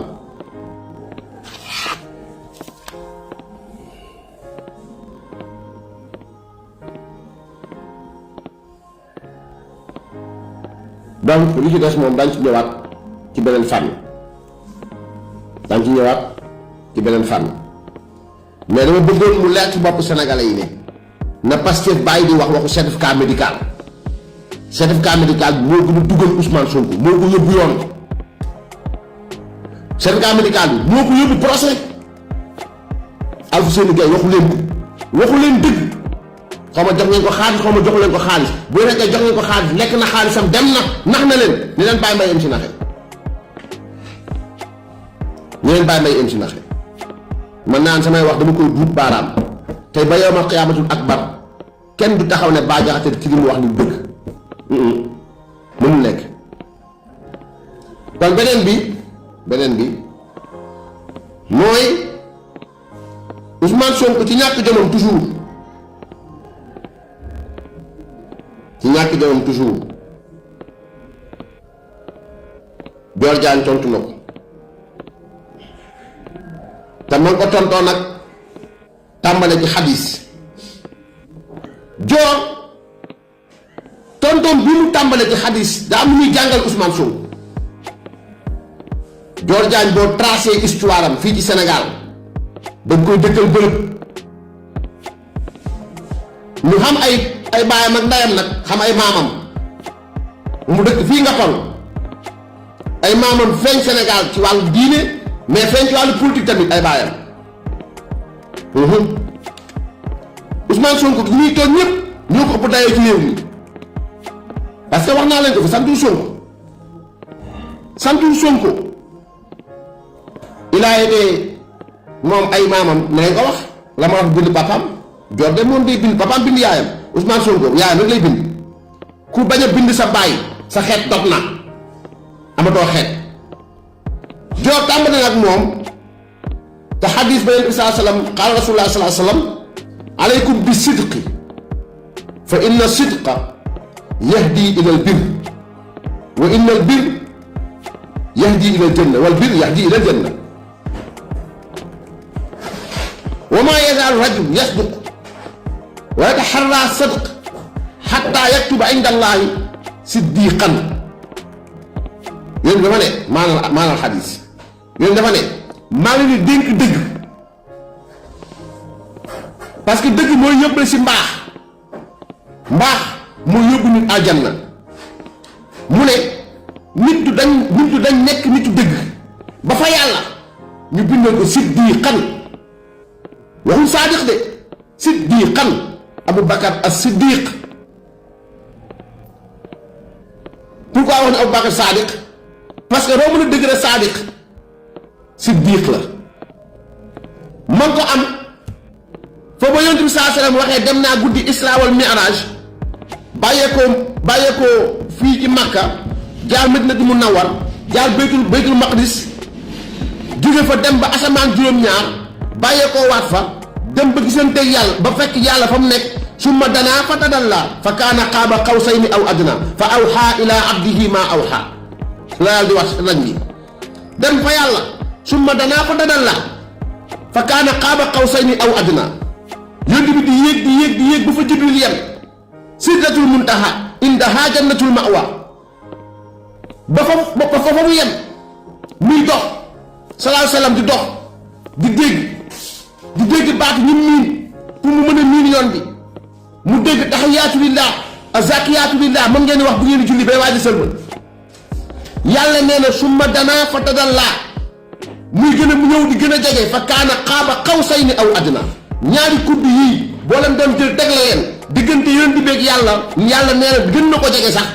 Speaker 2: donc li ci des moom dañ ci ñëwaat ci beneen fànn mais dama bëggoon mu leer ci bopp sénégalais yi ne na Pastef bàyyi di wax waxu certificat médical bi moo gën a dugal Ousmane Sonko moo ko yóbbu yoon certificat médical bi moo ko yóbbu procès Alfousseyni Gaye waxu leen dëgg xaw ma jox ngeen ko xaalis xaw ma joxu leen ko xaalis bu nekkee jox ngeen ko xaalis lekk na xaalisam dem na nax na leen ni leen bàyyi mbay em si naxe man naan samay wax dama koy duut baaraam tey ba yawmal qiyaamatul akbar kenn du taxaw ne Bah Diakhaté ci li mu wax ni dëgg mënul nekk. kon beneen bi mooy Ousmane Sonko ci ñàkk jomam toujours Dior Diagne tontu na ko te man ko tontoo nag tàmbale ci xadis Dior tontoom bi mu tàmbale ci xadis daa am lu muy jàngal Ousmane Sonko Dior Diagne boo tracé histoire am fii ci Sénégal dañ koy dëkkal bërëb ñu xam ay baayam ak ndayam nag xam ay maamam mu dëkk fii nga xol ay maamam feeñ Sénégal ci wàllu diine mais feeñ ci wàllu politique tamit ay baayam Ousmane Sonko gi ñuy toog ñëpp ñoo ko ëpp dayoo ci réew mi parce que wax naa leen ko fi santul Sonko il a été moom ay maamam nañ ko wax la ma wax bind papaam Dior de moom day bind papaam bind yaayam Ousmane Sonko yaayam rek lay bind ku bañ a bind sa baay sa xeet dog na amatoo xeet Dior tàmbali nag moom te xadis ba yonent bi salaa sallam qaala rasulullah salaa sallam aleykum bi sidqi fa inna sidqa yahdi ila al bir wa inna al bir yahdi ila al janna wal bir yahdi ila al janna wa ma yazal rajul yasduq wa yataharra sadq hatta yaktuba inda allahi siddiqan. yéen dafa ne maanaam xadis yéen dafa ne maa ngi dénk dëgg parce que dëgg mooy yóbbu si mbaax mooy yóbbu nit aljanna. mu ne nit du dañ nekk nitu dëgg ba fa yàlla ñu bindal ko siddiqan, waxul saadiq de, siddiqan. Abu Bakar as-Siddiq. pourquoi wax ne Abu Bakar saadiq? parce que romb na degré saadiq, siddiq la. man ko am fa ba yonent bi saa sallam waxee dem naa guddi Isra wal Mi'raj bàyyeekoo fii ci Makka jaar Madinatu Munawwar jaar baytul maqdis jóge fa dem ba asamaan juróom-ñaar bàyyeekoo waat fa dem ba gisanteeg yàlla ba fekk yàlla fa mu nekk summa danaa fa tadallaa fa kaana qaaba qawsayni aw adnaa fa awhaa ilaa abdihi maa awhaa la yàlla di wax lañ bi dem fa yàlla summa danaa fa tadallaa fa kaana qaaba qawsayni aw adnaa yonent bi di yéeg ba fa Jibril yem sidratul muntaha indaha jannatul ma'wa ba fa mu yem muy dox sallallahu alayhi wasallam di dox di dégg baat ñi miin pour mu mën a miin yoon bi mu dégg tahiyaatu lillah azakiyaatu lillah moom ngeen di wax bu ngeen di julli bay waaji sëlmal yàlla nee na summa danaa fa tadallaa muy gën a ñëw di gën a jege fa kaana qaaba qawsayni aw adnaa ñaari kudd yii boo leen doon jël tegle leen diggante yonent bi ak yàlla nee na gën na ko jege sax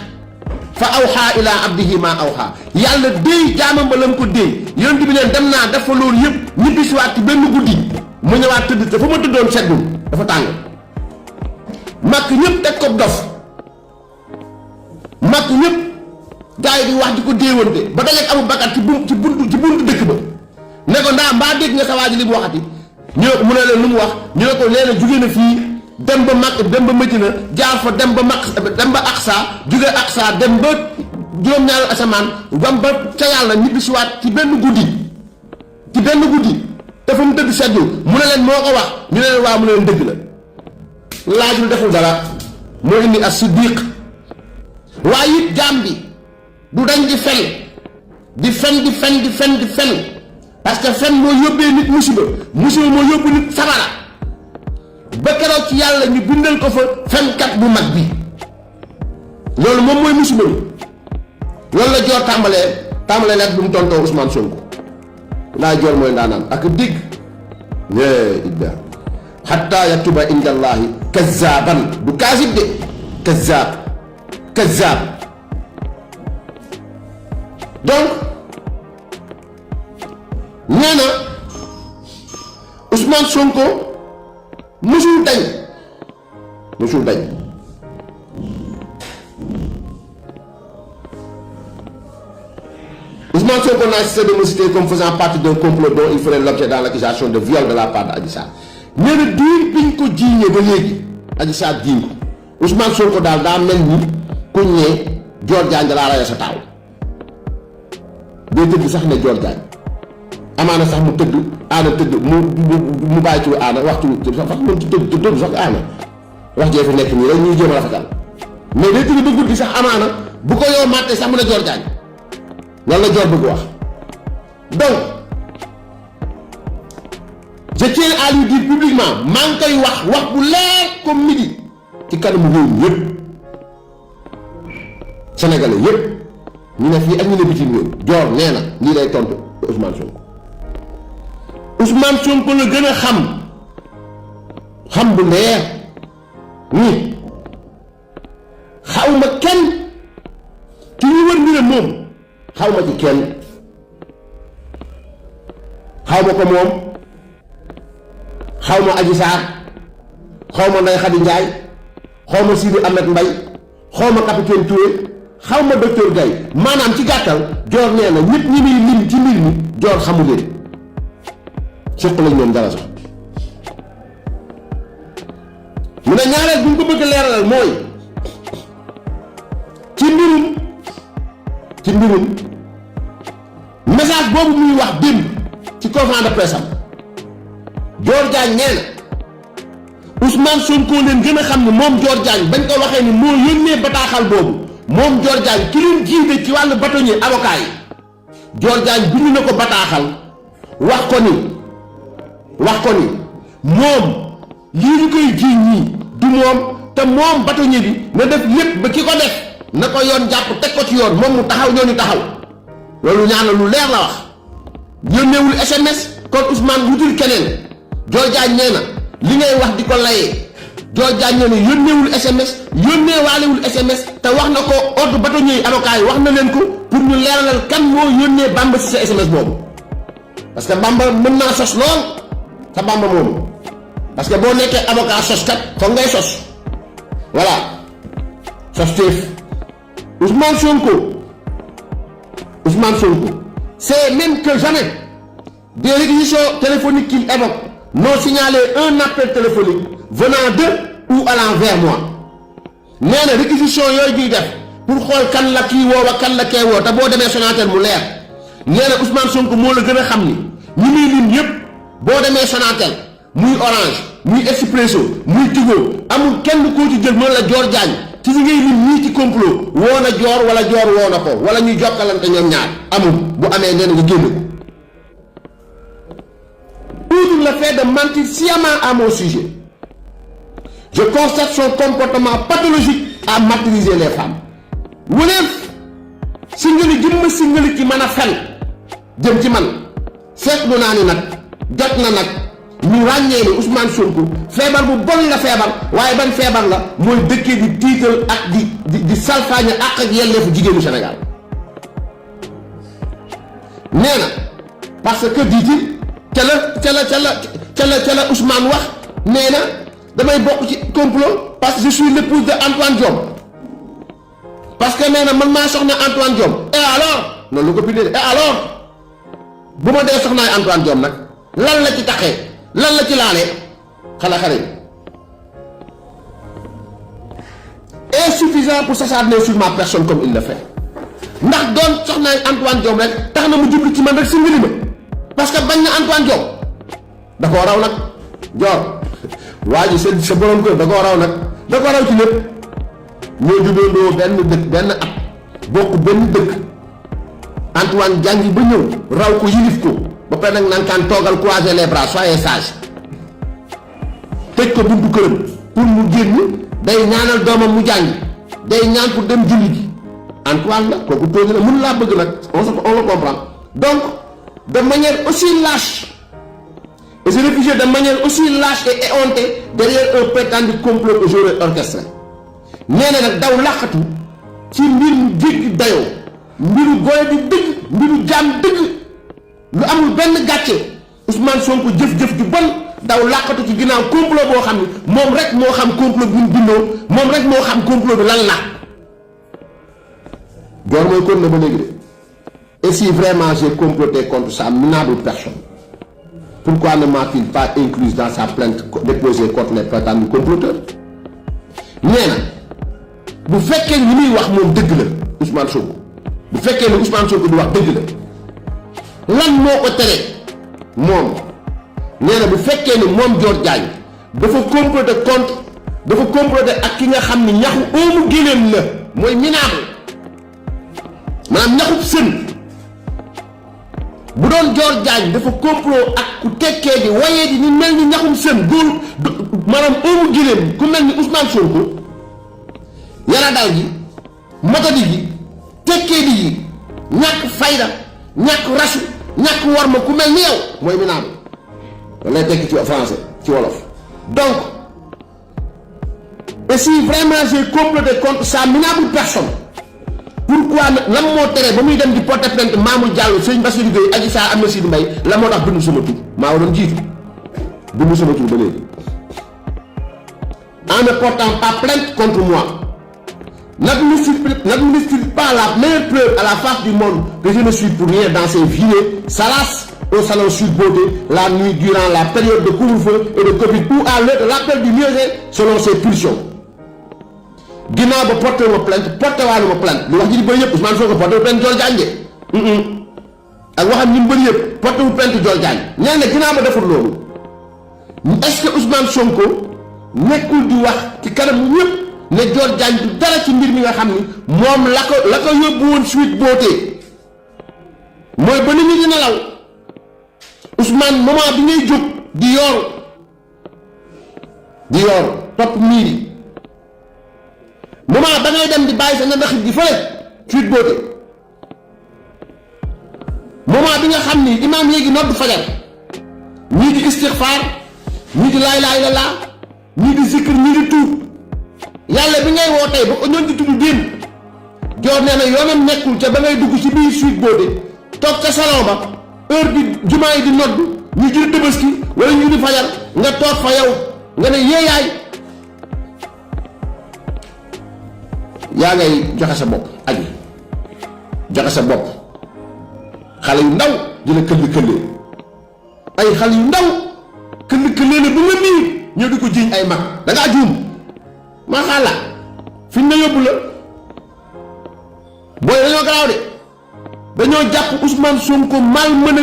Speaker 2: fa awxaa ilaa abdihi maa awxaa yàlla déy jaamam ba la mu ko déy yonent bi neen dem naa def fa loolu yëpp ñibbi si waat ci benn guddi mu ñëwaat tëdd te fa ma tëddoon seddul dafa tàng. màkk ñëpp teg ko dof màkk ñëpp gars yi di wax di ko déewante ba dajeeg Abu Bakar ci buntu dëkk ba ne ko mbaa dégg nga sa waa ji li mu waxati ñu ne ko mu ne leen lu mu wax ñu ne ko nee na jugee na fii dem ba Makka dem ba Madina jaar fa dem ba Aqsa jóge Aqsa dem ba juróom-ñaari asamaan wam ba ca yàlla ñibbi si waat ci benn guddi te fa mu tëdd seddul mu ne leen moo ko wax ñu ne leen waaw mu ne leen dëgg la laajul deful dara moo indi as-Siddiq. waaye it jaam bi du dañ di fen parce que fen moo yóbbee nit musiba moo yóbbu nit sabara ba keroog ci yàlla ñu bindal ko fa fenkat bu mag bi loolu moom mooy musiba bi loolu la joor tàmbalee lekk bu mu tontoo Ousmane Sonko laa joor mooy ndaanaan ak digg idda hatta yaktuba inda allahi kazzaban du kaasib de kazzab donc nee na Ousmane Sonko musul dañ Ousmane Sonko n'a cessé de me citer comme faisant partie d'un complot dont il ferait l'objet dans l'accusation de viol de la part d'Adji Sarr. nee na diir biñ ko jiiñee ba léegi Adji Sarr jiiñ ko Ousmane Sonko daal daa mel ni kuñ ne Dior Diagne da laa raya sa taaw day tëdd sax ne Dior Diagne amaana sax mu tëdd aana tëdd mu bàyyi ci aana waxtu sax moom ci tëdd sax aana wax jee fi nekk nii rek ñuy jéem a rafetal mais day tëdd ba guddi sax amaana bu ko yow màttee sax mu ne Dior Diagne loolu la Dior bëgg wax. donc je tiens à lui dire publiquement maa ngi koy wax bu leer comme midi ci kanamu réew mi yëpp sénégalais yëpp ñu ne fii ak ñu ne bitim réew Dior nee na lii lay tontu Ousmane Sonko la gën a xam bu leer ni xawma kenn ci ñu wër ni ne moom xawma ci kenn xawma ko moom xawma Adji Sarr xawma Ndeye Khady Ndiaye xawma Sidi Ahmed Mbaye xawma capitaine Touré xawma docteur Gaye maanaam ci gàttal Dior nee na ñëpp ñi muy lim ci mbir mi Dior xamu leen suq lañ ñoom dara sax mu ne ñaareel bu ñu ko bëgg leeralal mooy ci mbirum message boobu muy wax démb ci conférence de presse am Dior Diagne nee na Ousmane Sonko leen gën a xam ne moom Dior Diagne bañ ko waxee ni moo yónnee bataaxal boobu moom Dior Diagne ki leen jiite ci wàllu bâtonnier avocat yi Dior Diagne bind na ko bataaxal wax ko ni moom lii ñu koy jiiñ ñii du moom te moom bâtonnier bi na def lépp ba ki ko def na ko yoon jàpp teg ko ci yoon moom mu taxaw ñoo ñu taxaw loolu ñaana lu leer la wax yónneewul SMS kon Ousmane wutul keneen Dior Diagne nee na li ngay wax di ko layee Dior Diagne nee na yónneewul SMS yónneewaalewul SMS te wax na ko ordre bâtonnier yi avocat yi wax na leen ko pour ñu leeralal kan moo yónnee Bamba ci sa SMS boobu parce que Bamba mën naa sos lool sa Bamba moomu parce que boo nekkee avocat sos kat foog ngay sos voilà sos téef Ousmane Sonko c'est même que jamais des réquisitions téléphoniques qu'il évoque n'ont signalé un appel téléphonique venant de ou allant vers moi nee na réquisition yooyu ñuy def pour xool kan la kii woo wa kan la kee woo te boo demee Sonatel mu leer nee na Ousmane Sonko moo la gën a xam ni ñi muy lim yépp boo demee Sonatel muy Orange muy Expresso muy Tigo amul kenn koo ci jël mën la Dior Diagne ci li ngay lim ñii ci complot woo na Dior wala Dior woo na ko wala ñuy jokkalante ñoom ñaar amul bu amee nee na nga génn ko. Outre le fait de mentir sciemment à mon sujet, je constate son comportement pathologique à martyriser les femmes. Wëleef singali jëmma singali ci mën a fen jëm ci man seetlu naa ni nag jot na nag ñu ràññee ni Ousmane Sonko feebar bu bon la feebar waaye ban feebar la mooy dëkkee di tiital ak di salfaañe ak yelleefu jigéenu Sénégal nee na parce que dit-il ca la Ousmane wax nee na damay bokk ci complot parce que je suis l'épouse de Antoine Diome parce que nee na man maa soxna Antoine Diome et alors noonu lu ko bindee et alors bu ma dee soxnaay Antoine Diome nag lan la ci taxee lan la ci laalee xale insuffisant pour s'acharner sur ma personne comme il le fait ndax doon soxnaay Antoine Diome rek tax na mu jublu ci man rek si mbiri ma parce que bañ na Antoine Diome da koo raw nag Dior waa ji sa borom kër da koo raw nag da koo raw ci lépp ñoo jubandoo benn dëkk benn at bokk benn dëkk Antoine jàngi ba ñëw raw ko yilif ko ba pare nag naan kaan toogal croiser les bras soyez sage tëj ko buntu këram pour mu génn day ñaanal doomam mu jàngi day ñaan pour dem julli ji Antoine la kooku tóogi na mënu laa bëgg nag on le comprend donc de manière aussi lâche et se réfugier de manière aussi lâche et éhontée derrière un prétendu complot que j'aurais orchestré nee na nag daw làqatu ci mbir mu jéggi dayoo mbiru goye di dëgg mbiru jaam dëgg lu amul benn gàcce Ousmane Sonko jëf-jëf ju bon daw làqatu ci ginnaaw complot boo xam ne moom rek moo xam complot bi mu bindoo moom rek moo xam complot bi lan la Dior mooy kon na ba léegi de et si vraiment j'ai comploté contre sa minable personne pourquoi ne m'a-t-il pas incluse dans sa plainte déposée contre les prétendus comploteurs nee na bu fekkee ni muy wax moom dëgg la Ousmane Sonko bu fekkee ne Ousmane Sonko di wax dëgg la lan moo ko tere moom nee na bu fekkee ni moom Dior Diagne dafa comploter ak ki nga xam ni ñaxu oomu génneem la mooy minable maanaam ñaxub sën bu doon Dior Diagne dafa complot ak ku tekkee di wayee di ni mel ni ñaxum sën góor maanaam oomu génneem ku mel ni Ousmane Sonko yara dal gi matadi gi tekkee di gi ñàkk fayda ñàkk rasu ñàkk warma ku mel ni yow mooy minable lay tekki ci français ci wolof donc et si vraiment j'ai comploté contre sa minable personne pourquoi lan moo tere ba muy dem di porter plainte Mamour Diallo Serigne Bassirou Gueye Adji Sarr Ahmed Sidou Mbaye la moo tax bindu sama tur maa waroon jiitu bindu sama tur ba léegi en ne portant pas plainte contre moi n'administre pas la meilleure preuve à la face du monde que je ne suis pour rien dans ces villes salaces au salon Sud Beauté la nuit durant la période de couvre-feu et de Covid ou à l'heure de l'appel du musée selon ses pulsions ginnaaw ba porté ma plainte lu wax ji di bëri yëpp Ousmane Sonko porté wu plainte Dior Diagne ak waxam ñi mu bëri yëpp porté wu plainte Dior Diagne nee na ginnaaw ba deful loolu est-ce que Ousmane Sonko nekkul di wax ci kanam ñëpp ne Dior Diagne du dara ci mbir mi nga xam ni moom la ko yóbbu woon Sweet Beauté mooy ba nit ñi di nelaw Ousmane moment bi ngay jóg di yoor topp miir yi moment ba ngay dem di bàyyi sa ndaxit gi fële Sweet Beauté moment bi nga xam ni imaam léegi nodd fajar ñii di istixfaar ñii di laa ilaaha illallaah ñii di zikr ñii di tuub yàlla bi ngay woo tey ba ko ñoon di tudd démb Dior nee na yoonam nekkul ca ba ngay dugg ci biir Sweet Beauté toog ca salon ba heure bi jumaa yi di nodd ñu jël Tabaski wala ñu di fajar nga toog fa yow nga ne yeeyaay yaa ngay joxe sa bopp aji joxe sa bopp xale yu ndaw di la këll-këllee ay xale yu ndaw këll-këllee la bu nga nii ñëw di ko jiiñ ay mag dangaa juum maa xaala fi ñu na yóbbu la booy dañoo garaaw de dañoo jàpp Ousmane Sonko malmené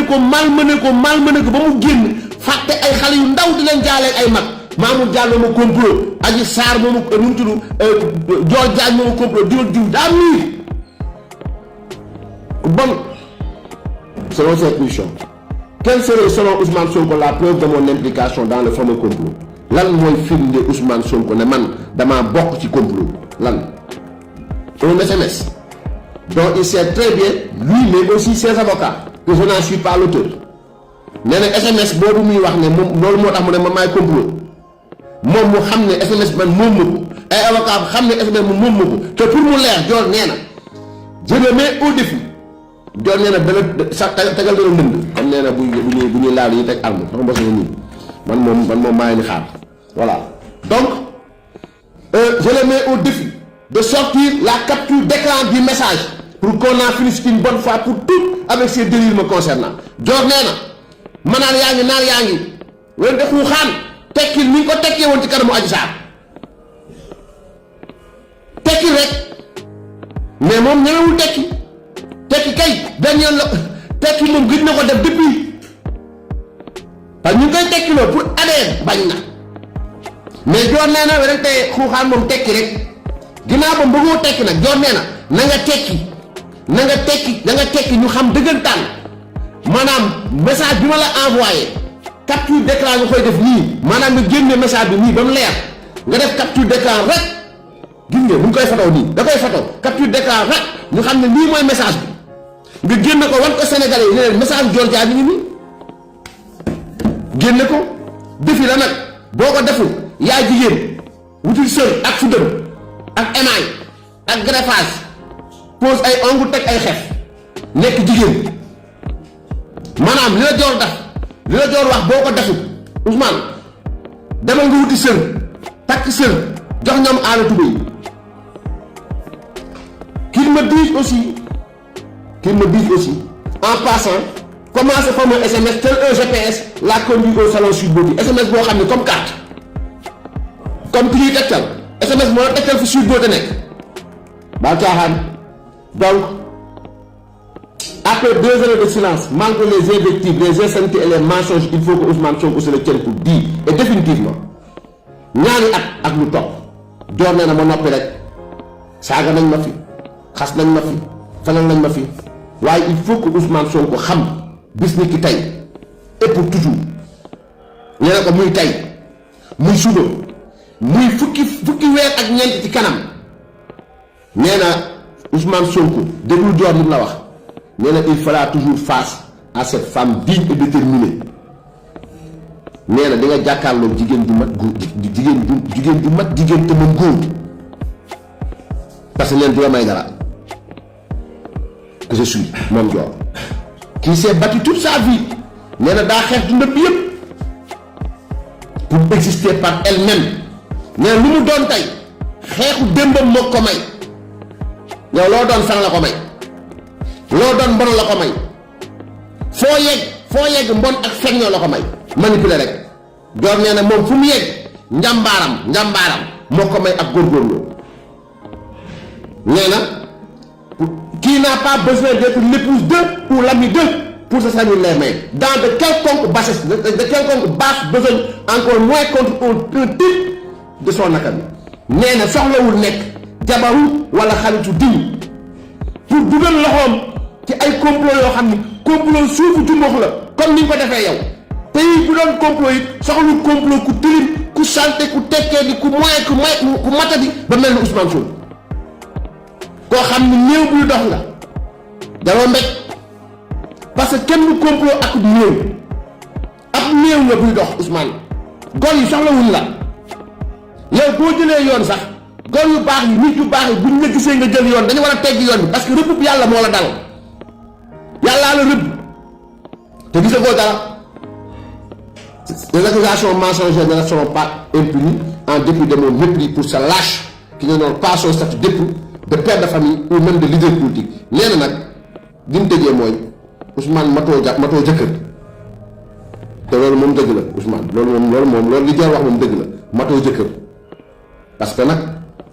Speaker 2: ko ba mu génn fàtte ay xale yu ndaw di leen jaalee ay mag Mamour Diallo ma complot Adji Sarr moomu nu mu tudd Dior Diagne moomu complot diw daa miir bon selon cette mission quelle serait selon Ousmane Sonko la preuve de mon implication dans le fameux complot lan mooy firnde Ousmane Sonko ne man damaa bokk ci complot lan un SMS dont il sait très bien lui mais aussi ses avocats que je n'en suis pas l'auteur nee na SMS boobu muy wax ne moom loolu moo tax mu ne man maay complot moom mu xam ne SMS man moom ma ko ay avocat xam ne SMS man moom ma ko te pour mu leer Dior nee na je le mets au défi Dior nee na dana sax tegal dana ndënd comme nee na bu ñuy laal yi teg arme dafa mbos na nii man moom maa ngi xaar voilà donc je le mets au défi de sortir la capture d'écran du message pour qu'on en finisse une bonne fois pour toutes avec ces délires me concernant Dior nee na manaan yaa ngi wala de xuuxaan tekkil ni nga ko tekkee woon ci kanamu Adji Sarr tekkil rek mais moom ñemewul tekki kay benn yoon la tekki moom gëj na ko def depuis parce que ñu ngi koy tekkiloo pour adhère bañ na mais Dior nee na rek tey xuuxaan moom tekki rek ginnaaw ba bëggoo tekki nag Dior nee na nga tekki ñu xam dëggantaan maanaam message bi ma la envoyé capture d'écran nga koy def nii maanaam nga génne message bi nii ba mu leer nga def capture d'écran rek gis nga bu ñu koy photo nii da koy photo capture d'écran rek ñu xam ne lii mooy message bi nga génne ko wan ko Sénégalais yi ne leen message Dior Diagne ñu ngi nii génne ko defi la nag boo ko deful yaa jigéen wutul sër ak fuddam ak émail ak greffage pose ay ongle teg ay xef nekk jigéen maanaam li la Dior def li la Dior wax boo ko deful Ousmane demal nga wuti sër takk sër jox ñoom aala tubéy qu'il me dise aussi en passant comment ce fameux SMS tel un GPS l'a conduit au salon Sweet Beauté SMS boo xam ne comme carte comme ki ñuy tegtal SMS moo la tegtal fi Sweet Beauté nekk ba caaxaan donc après 2 heures de silence malgré les invectives les insanités et les mensonges il faut que Ousmane Sonko se le tienne pour dire et définitivement ñaari at ak lu topp Dior nee na ma noppi rek saaga nañ ma fi xas nañ ma fi fanal nañ ma fi waaye il faut que Ousmane Sonko xam bis ni ki tey et pour toujours nee na ko muy tey muy suba muy fukki weer ak ñeent ci kanam nee na Ousmane Sonko déglu Dior li mu la wax nee na il fera toujours face à cette femme digne et déterminée nee na di nga jàkkaarloog jigéen ju mat góor jigéen ju mat jigéen te mën góor parce que leen du la may dara que je suis moom Dior qui s'est battu toute sa vie nee na daa xeex dundam bi yëpp pour exister par elle-même nee na lu mu doon tey xeexu démbam moo ko may yow loo doon fan la ko may loo doon mbon la ko may foo yegg mbon ak feññoo la ko may manipuler rek Dior nee na moom fu mu yegg njàmbaaram moo ko may ak góorgóorlu nee na qui n'a pas besoin d'être l'épouse de ou l'ami de pour se salir les mains dans de quelconque bassesse de quelconque basse besogne encore moins contre un type de son acabit nee na soxlawul nekk jabaru wala xaritu diw pour dugal loxoom ci ay complot yoo xam ni complot suufu jumbox la comme ni ñu ko defee yow te yi bu doon complot yi soxlul complot ku tilim ku salte ku tekkee di ku moyen ku matadi ba mel ni Ousmane Sonko koo xam ni néew buy dox nga daloo mbéj parce que kenn du complot ak néew ab néew nga buy dox Ousmane gor yi soxlawuñ la yow boo jëlee yoon sax gor yu baax yi nit yu baax yi buñ la gisee nga jël yoon dañu war a tegg yoon bi parce que rëbb yàlla moo la dal yàllaa la rëbb te gisagoo dara. Les accusations mensongères ne seront pas impunies en dépit de mon mépris pour ce lâche qui n'honore pas son statut d'époux, de père de famille ou même de leader politique. nee na nag li mu tëjee mooy Ousmane matoo jëkkër te loolu moom dëgg la Ousmane loolu li jar wax moom dëgg la matoo jëkkër parce que nag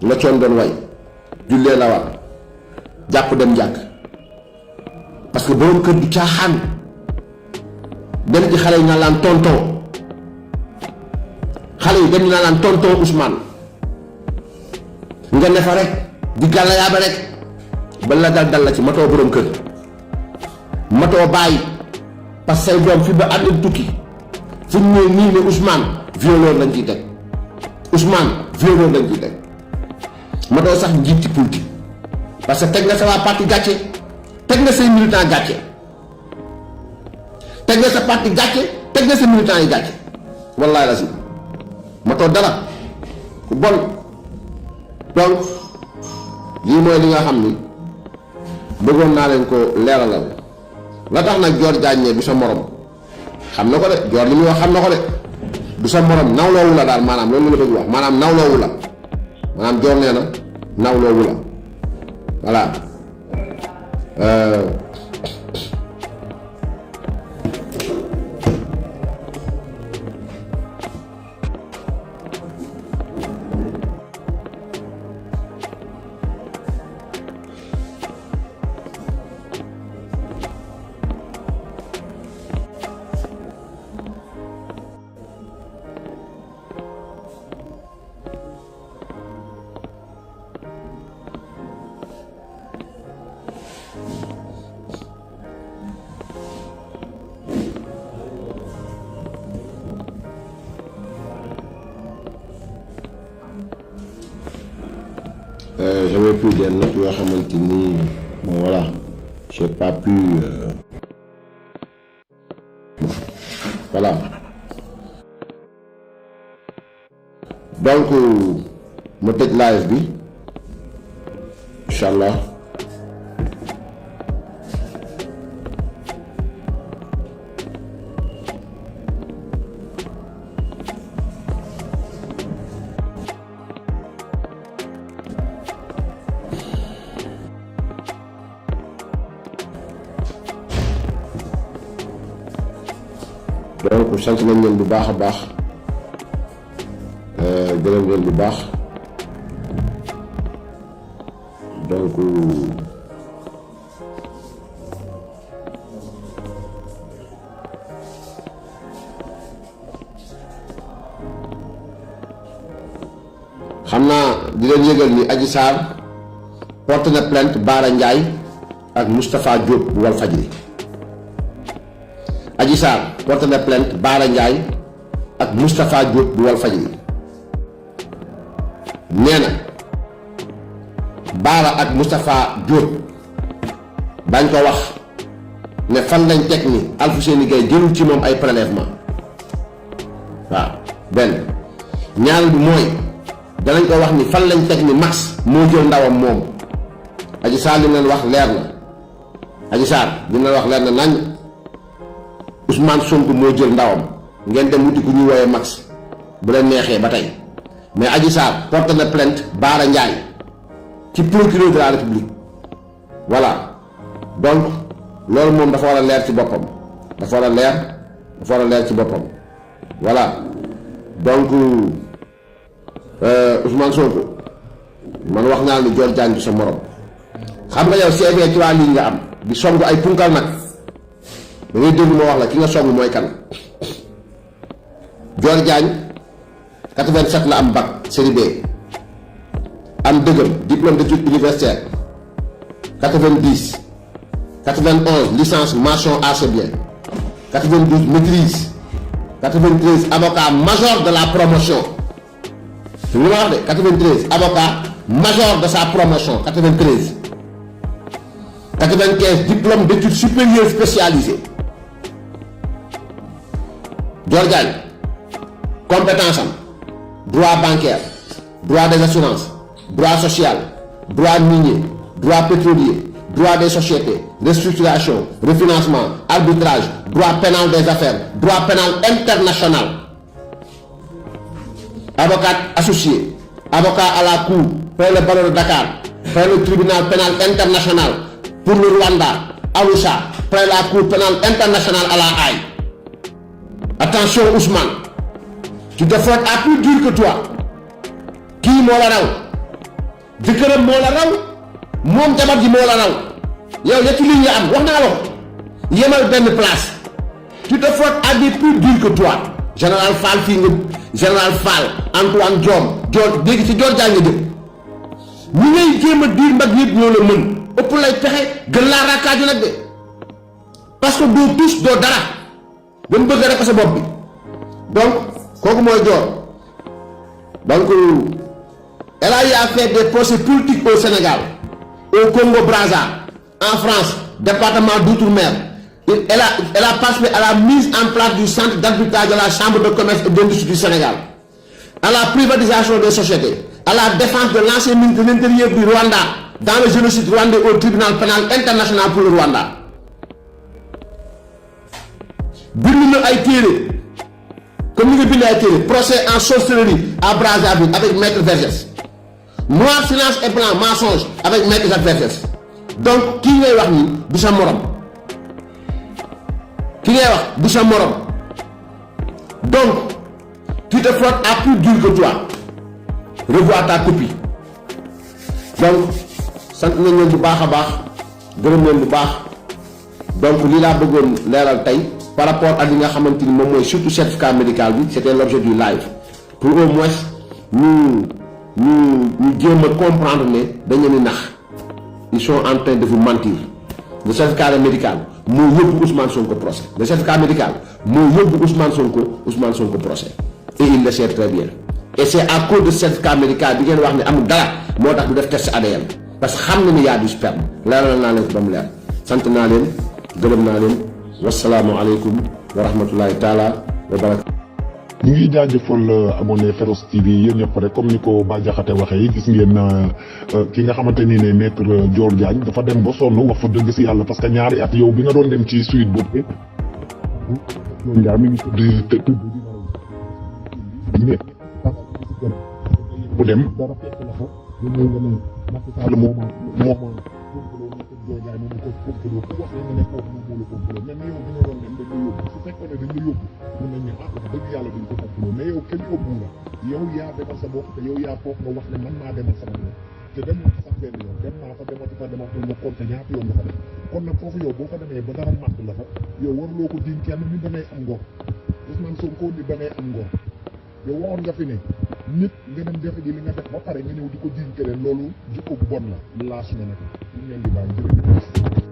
Speaker 2: la coon doon way jullee la war jàpp dem jàkk parce que borom kër du caaxaan dem ci xale yi naa laan tonton xale yi dem naa laan tonton Ousmane nga ne fa rek di gàlla yaaba rek ba la dal la ci matoo borom kër matoo bàyyi parce que say doom fi ba àddina tukki fu ñu ne nii ne Ousmane violeur lañ ciy teg Ousmane violeur lañ ciy teg matoo sax njiit ci politique parce que teg nga sa waa parti gàcce teg nga say militant gàcce teg nga sa parti gàcce teg nga sa militant yi gàcce wallahi la si matoo dara ku bon donc lii mooy li nga xam ni bëggoon naa leen ko leeralal la tax nag Dior Diagne du sa morom xam na ko de Dior li muy wax xam na ko de du sa morom nawloowu la daal maanaam loolu la bëgg wax maanaam nawloowu la maanaam Dior nee na nawloowu la voilà j'avais pris des notes yoo xamante ni bon voilà j'ai pas pu voilà donc ma tëj live bi incha allah donc sant nañ leen bu baax a baax gërëm leen bu baax donc xam naa di leen yëgal ni Adji Sarr porte na plainte Bara Ndiaye ak Moustapha Diop bu Walfadjri Adji Sarr porte na plainte Bara Ndiaye ak Moustapha Diop bu Walfadjri nee na Bara ak Moustapha Diop bañ ko wax ne fan lañ teg ni Alfousseyni Gaye jëlul ci moom ay prélèvement waaw benn ñaareel bi mooy danañ ko wax ni fan lañ teg ni Max moo jël ndawam moom Adji Sarr li leen wax leer na Adji Sarr li leen wax leer na nañ Ousmane Sonko moo jël ndawam ngeen dem wuti ku ñuy woowee Max bu leen neexee ba tey mais Adji Sarr porte na plainte Bara Ndiaye ci procureur de la République voilà donc loolu moom dafa war a leer ci boppam dafa war a leer ci boppam voilà donc Ousmane Sonko man wax naa ni Dior Diagne du sa morom xam nga yow CV 3 lignes nga am di song ay punkal nag da ngay déglu ma wax la ki nga song mooy kan Dior Diagne 87 la am bac série B am deuxième diplôme d'études universitaires 90 91 licence mention assez bien 92 maîtrise 93 avocat major de la promotion c'est li ma wax de 93 avocat major de sa promotion 93 95 diplôme d'études supérieures spécialisées Dior Diagne compétence am droit bancaire droit des assurances droit social droit minier droit pétrolier droit des sociétés restructuration refinancement arbitrage droit pénal des affaires droit pénal international avocat associé avocat à la cour près le barreau de Dakar près le tribunal pénal international pour le Rwanda Arusha près la cour pénale internationale à la Haye. Attention Ousmane, tu te frottes à plus dur que toi. Kii moo la raw jëkkëram moo la raw moom jabar ji moo la raw yow ñetti ligne nga am wax naa la ko yemal benn place. Tu te frottes à des plus dur que toi. Général Fall fii nga général Fall Antoine Diome léegi ci Dior Diagne nga jëm ñi ngay jéem a diir mbag yëpp ñoo la mën ëpp lay pexe gën laa raakaaju nag de parce que doo tus doo dara ba mu bëgg rek sa bopp bi donc kooku mooy Dior donc elle a fait des procès politiques au Sénégal au Congo-Brazza en France département d'outre-mer elle a participé à la mise en place du centre d'arbitrage de la chambre de commerce et d'industrie du Sénégal à la privatisation des sociétés à la défense de l'ancien ministre de l'Intérieur du Rwanda dans le génocide rwandais au tribunal pénal international pour le Rwanda bind na ay téere comme ni nga bind ay téere procès en sorcellerie à Brazzaville avec maître Vergès noir silence et blanc mensonge avec maître Jacques Vergès donc kii ngay wax ni du sa morom ki ngay wax du sa morom donc tu te frottes à plus dur que toi revois ta copie donc sant nañ leen bu baax a baax gërëm leen bu baax donc lii laa bëggoon leeral tey par rapport ak li nga xamante ni moom mooy surtout certificat médical bi c'était l'objet du live pour au moins ñu jéem a comprendre ne dañu ni nax ils sont en train de vous mentir le certificat médical moo yóbbu Ousmane Sonko procès le certificat médical moo yóbbu Ousmane Sonko procès et il le sait très bien et c'est à cause de certificat médical bi ngeen wax ne amul dara moo tax du def test ADN parce que xam na ni y a du sperme leeral naa leen ko ba mu leer sant naa leen gërëm naa leen wasalaamualeykum wa rahmatulahi taala wa barakatu.
Speaker 1: ñu ngi jaajëfal abonné Féroce TV yéen ñëpp rek comme ni ko Bah Diakhaté waxee gis ngeen ki nga xamante ni ne maître Dior Diagne dafa dem ba sonn wax fa dëgg si yàlla parce que ñaari at yow bi nga doon dem ci suite boobu Dior Diagne mi ngi tudd bu dem dara fekk la fa ñu ñëw nga ne Macky Sall moo Dior Diagne moom ko complot ku wax nga ne foofu moom moo la complot mais yow bi nga doon dem dañ la yóbbu su fekkoon ne dañ la yóbbu mun nañ ne wax dëgg yàlla duñ ko complot mais yow kenn yóbbu la yow yaa demal sa bopp te yow yaa toog nga wax ne man maa demal sama bopp te dem na sax benn yoon dem naa fa demati fa nga compté ñaata yoon nga fa def kon nag foofu yow boo fa demee ba dara màtt la fa yow warloo ko diin kenn ni da ngay am ngor Ousmane Sonko ni da ngay am ngor yow waxoon nga fi ne nit nga dem defe ji li nga def ba pare nga ñëw di ko diin keneen loolu jikko bu bon la laa su ne nag ñu leen di bàyyi jërëjëf